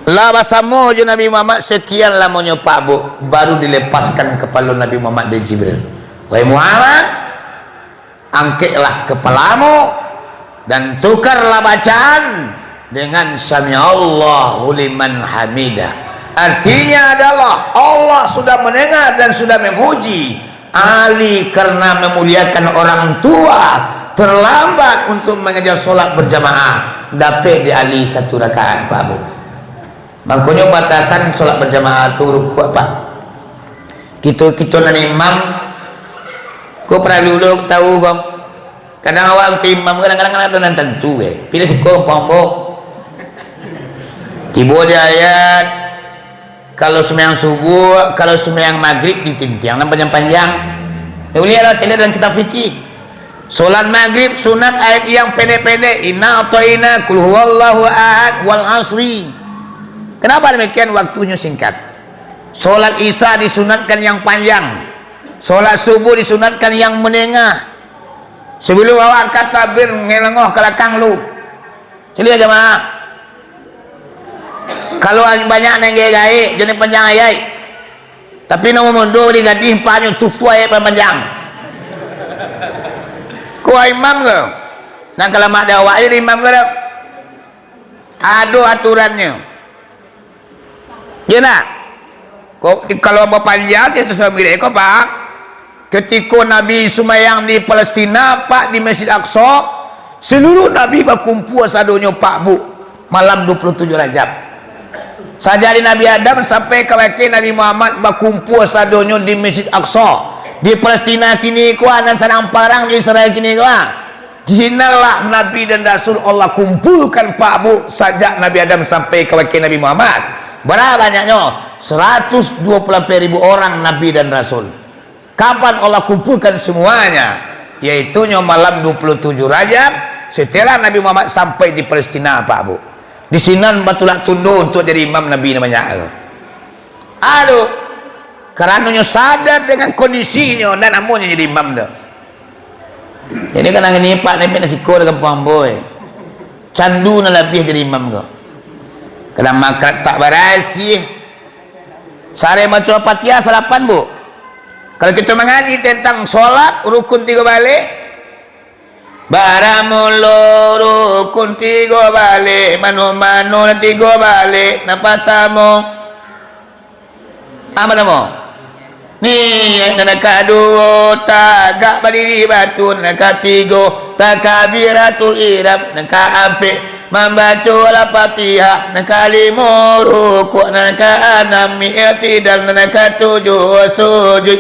Lah basamo jo Nabi Muhammad sakian lamonyo, Pak, Bu, baru dilepaskan kapalo Nabi Muhammad dari Jibril. Wahai Muhammad, angkeklah kapalamu, dan tukarlah bacaan dengan Sami'allahu liman hamidah. Artinya adalah Allah sudah mendengar dan sudah memuji Ali karena memuliakan orang tua, terlambat untuk mengajar solat berjamaah, dapek di Ali satu rakaat, Pak, Bu. Mangkonyo batasan solat berjamaah tu rukuak, Pak. Kito-kito nan imam, ko paralu lo tahu ko. Kadang awak tu imam, kadang-kadang ado nan tantu, eh. Pilih siko, ambo. Tibo di ayat, kalau sumbayang subuh, kalau sumbayang magrib ditintiang nan panjang-panjang. Uliah lah caliak dalam kitab fikih. Solat magrib sunat ayat yang pendek-pendek, Inna a'thaina, Qul huwallahu ahad, wal asri. Kenapa demikian? Waktunyo singkat. Solat isya disunatkan yang panjang. Solat subuh disunatkan yang menengah. Sebelum awak angkat takbir, ngelengah ka balakang lu. Caliak jamaah. Kalau banyak nan gaek-gaek, jan panjang ayat. Tapi nan mamudo di gadih, ampeknyo tutuah ayat panjang. Ko imam ko? Nan ka lamak di awak ajo di imam ko dak? Ado aturannyo. Iyo ndak? Ko, kalau ambo panjang, saya susah mirek ko, Pak. Ketiko Nabi sumbayang di Palestina, Pak, di Masjid Aqsa, seluruh Nabi bakumpua sadonyo, Pak, Bu, malam dua puluh tujuh Rajab. Sajak di Nabi Adam sampai ka bakeh Nabi Muhammad bakumpua sadonyo di Masjid Aqsa. Di Palestina kini ko, nan sadang parang di Israel kini ko, ah. Di sinanlah Nabi dan Rasul Allah kumpulkan, Pak, Bu, sajak Nabi Adam sampai ka bakeh Nabi Muhammad. Bara banyaknyo? Saratus dua puluh ampek ribu orang Nabi dan Rasul. Kapan Allah kumpulkan semuanya? Yaitunyo malam dua puluh tujuh Rajab, setelah Nabi Muhammad sampai di Palestina, Pak, Bu. Di sinan batulak tundo untuak jadi imam Nabi nan banyak tu. Aduh, karano nyo sadar dengan kondisinyo, ndak namonyo jadi imam tu. Jadi, kadang kini, Pak, naiak nasi ko di kampuang ambo, eh. Candu nan labiah jadi imam ko. Kadang mangkrak tak barasiah. Sare baco Fatihah salapan, Bu. Kalau kito mangaji tentang solat, rukun tigo baleh. Baramulo rukun tigo baleh, mano-mano lah tigo baleh. Nan partamo, Apo namo? Niat nan kaduo, tagak badiri batu, nan katigo, takbiratul ihram, nan kaampek, mambaco Al-Fatihah, nan kalimo, rukuk, nan kaanam, i'tidal, nan katujuah, sujud,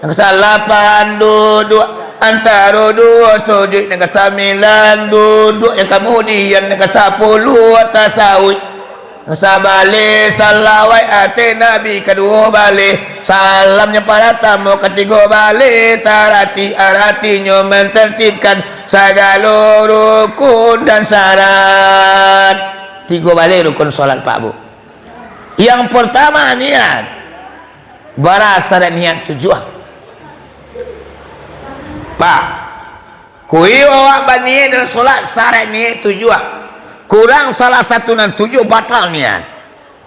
nan kasalapan, duduak antaro duo sujud, nan kasambilan, duduak yang kamudian, nan kasapuluah, tasawuf. Sabaleh, salawaik ateh Nabi kaduo baleh, salamnyo paratamo katigo baleh, tarati aratinyo mentertibkan sagalo rukun dan syarat. Tigo baleh rukun solat, Pak Bu. Yang pertama, niat. Bara syarat niat tujuah. Pak, Kuyo awak baniat dalam solat, syarat niat tujuah. Kurang salah satu nan tujuah, batal niat.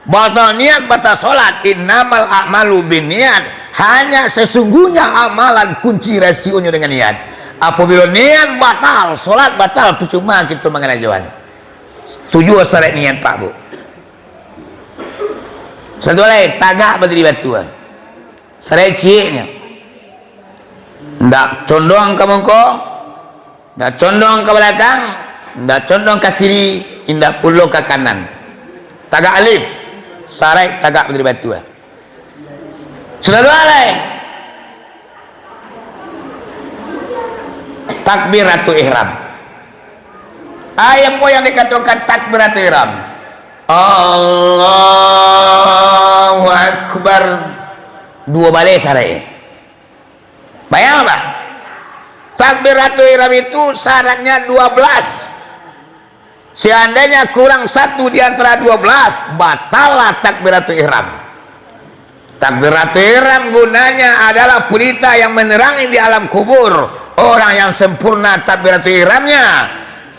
Batal niat, batal solat. Innamal a'malu binniat. Hanya sesungguhnya amalan kunci rasionyo dengan niat. Apabila niat batal, solat batal, percuma kito mangarajoan. Tujuah syarat niat, Pak Bu. Satu lai, tagak badiri batu. Syarat cieknyo. Ndak condong ka muko, ndak condong ka balakang, ndak condong ka kiri, indak pulo ka kanan. Tagak alif, saraik tagak badiri batu. Sudah dua lai. Takbiratul ihram. Apo yang dikatokan takbiratul ihram? Allahu Akbar. Duo baleh saraik. Bayang, Pak. Takbiratul ihram itu syaratnya dua belas. Seandainya kurang satu di antara dua belas, batallah takbiratul ihram. Takbiratul ihram gunanya adalah pelita yang menerangi di alam kubur. Orang yang sempurna takbiratul ihramnya,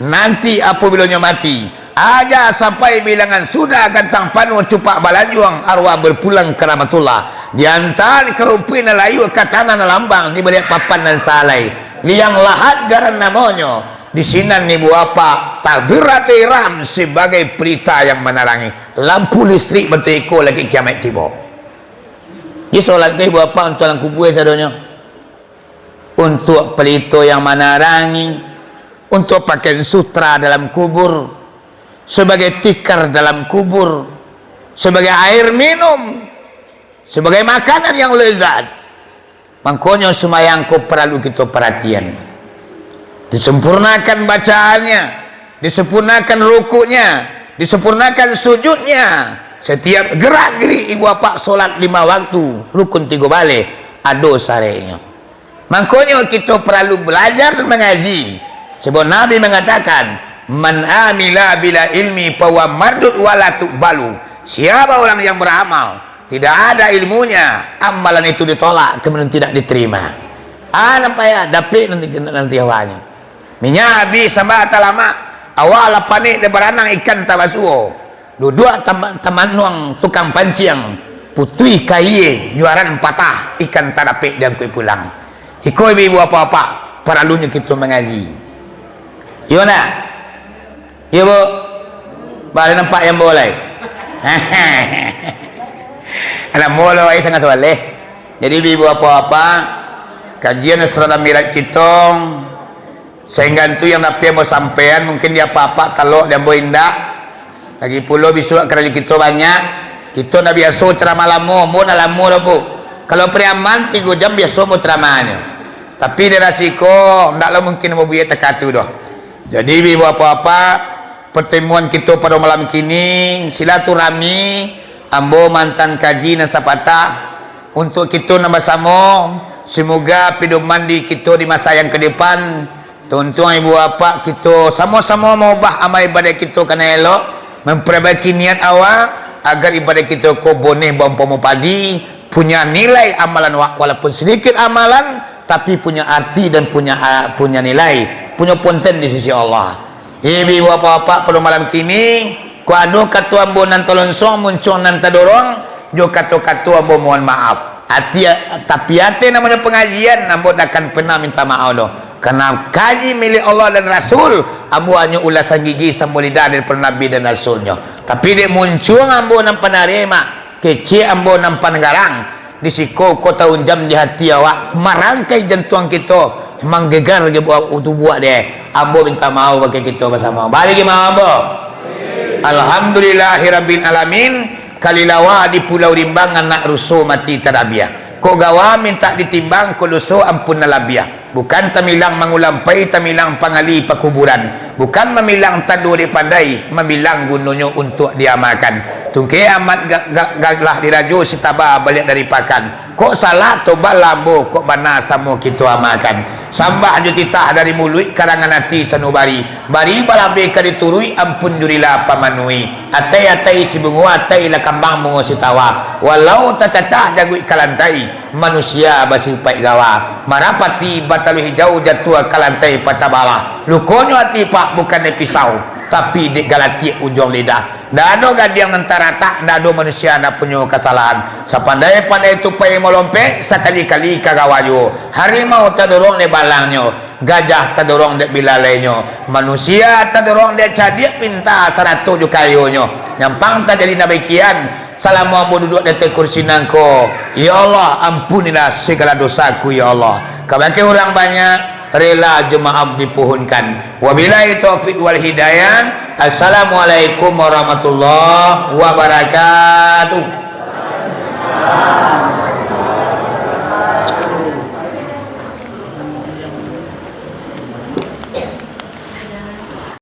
nanti apabila nyo mati, aja sampai bilangan sudah, gantang panuah cupak balanjuang, arwah berpulang ke rahmatullah. Diantaan ka rumpuik nan layua, ka tanah nan lambang, di baliak papan nan salai. Liang lahat garan namonyo. Di sinan ibu bapak, takbiratul ihram sebagai pelita yang menerangi. Lampu listrik bantuak iko lagi kiamaik tibo. Di solat ko ibu bapak untuak alam kubur sadonyo. Untuak pelito yang manarangi, untuak pakaian sutra dalam kubur, sebagai tikar dalam kubur, sebagai air minum, sebagai makanan yang lezat. Mangkonyo sumbayang ko paralu kito paratian. Disempurnakan bacaannya, disempurnakan rukuknya, disempurnakan sujudnya. Setiap gerak-gerik ibu bapak solat lima waktu, rukun tigo baleh, ado saraiknyo. Mangkonyo kito paralu balajar mangaji. Sabab Nabi mangatakan, "Man amila bila ilmi fahuwa mardud wala tuqbalu." Siapa orang yang beramal, tidak ada ilmunya, amalan itu ditolak, kemudian tidak diterima. Ah, nampak ya, dapik nanti, nanti awaknyo. Minyak habis, sambah talamak, awak lah panek dek baranang ikan tabasuo. Duduak tam-, tamanuang tukang panciang, putuih kaie, juaran patah, ikan tadapek diangkuik pulang. Iko ibu-ibu apak-apak, paralunyo kito mangaji. Iyo ndak? Iyo, Bu? Ba, ado nampak yang ambo lai? Anak mulo ai sangat saleh. Jadi, ibu-ibu apak-apak, kajian Isra dan Mi'raj kito, Sainggan tu yang dapek ambo sampaian, mungkin di apak-apak talok, di ambo indak. Lagi pulo bisuak karajo kito banyak. Kito ndak biaso ceramah lamo, ambo ndak lamo doh, Bu. Kalau Priaman, tigo jam biaso ambo ceramahnyo. Tapi di Rasiko, ndak lah mungkin ambo buek takatu doh. Jadi, ibu apak-apak, pertemuan kito pado malam kini, silaturahmi, ambo mantan kaji nan sapatah, untuak kito nan basamo, semoga pidoman di kito di masa yang ka depan, tuntuang ibu apak kito samo-samo maubah amal ibadah kito ka nan elok, mampabaiki niat awak, agar ibadah kito ko boneh baumpamo padi, punya nilai amalan wa-, walaupun sedikit amalan, tapi punya arti dan punya, ah, punya nilai, punya ponten di sisi Allah. Ibu-ibu, apak-apak, pado malam kini, kok ado kato ambo nan talonsong, muncuang nan tadorong, jo kato-kato ambo mohon maaf. Ati, tapi ati namonyo pangajian, ambo dak akan pernah minta maaf doh. Karena kaji milik Allah dan Rasul, ambo hanyo ulasan gigi samo lidah daripado Nabi dan Rasulnyo. Tapi dek muncuang ambo nan panarima, Kecek ambo nan panggarang, di siko ko taunjam di hati awak, marangkai jantuang kito, manggegar jo buah tubuak deh. Ambo minta maaf bagi kito basamo. Bagi maaf ambo. Alhamdulillahirabbil alamin. Kalilawa di Pulau Rimbang, anak ruso mati tadabiah. Kok gawa mintak ditimbang, kok doso ampun nan labiah. Bukan tamilang mangulampai, tamilang pangali pakuburan. Bukan mamilang tando dek pandai, mamilang gunonyo untuak diamalkan. Tungkek amat ga-, ga-, galah dirajo sitaba baliak dari pakan. Kok salah tobatlah ambo, kok bana samo kito amalkan. Sambah jo titah dari muluik, karangan ati sanubari. Bari balabeh ka dituruik, ampun jo rila pamanuhi. Atai-atai sibungo, atai lah kambang bungo sitawa. Walau tacacah jaguik ka lantai, manusia basipaik gawa. Marapati bataluih hijau, jatuah ka lantai pacah balah. Lukonyo ati pak bukan dek pisau, tapi dek galatiak ujuang lidah. Ndak ado gadiang nan taratak, ndak ado manusia nan punyo kasalahan. Sapandai-pandai tupai malompek, sakali-kali ka gawa juo. Harimau tadorong dek balangnyo, gajah tadorong dek bilalainyo, manusia tadorong dek cadiak pinta sarato jo kayonyo. Nyampang tajadi nan damikian, salamo ambo duduak di ateh kursi nangko, ya Allah, ampunilah sagalo dosaku, ya Allah. Kabake urang banyak, rela jo maaf dipohonkan. Wabillahi taufik wal hidayah. Assalamualaikum warahmatullahi wabarakatuh.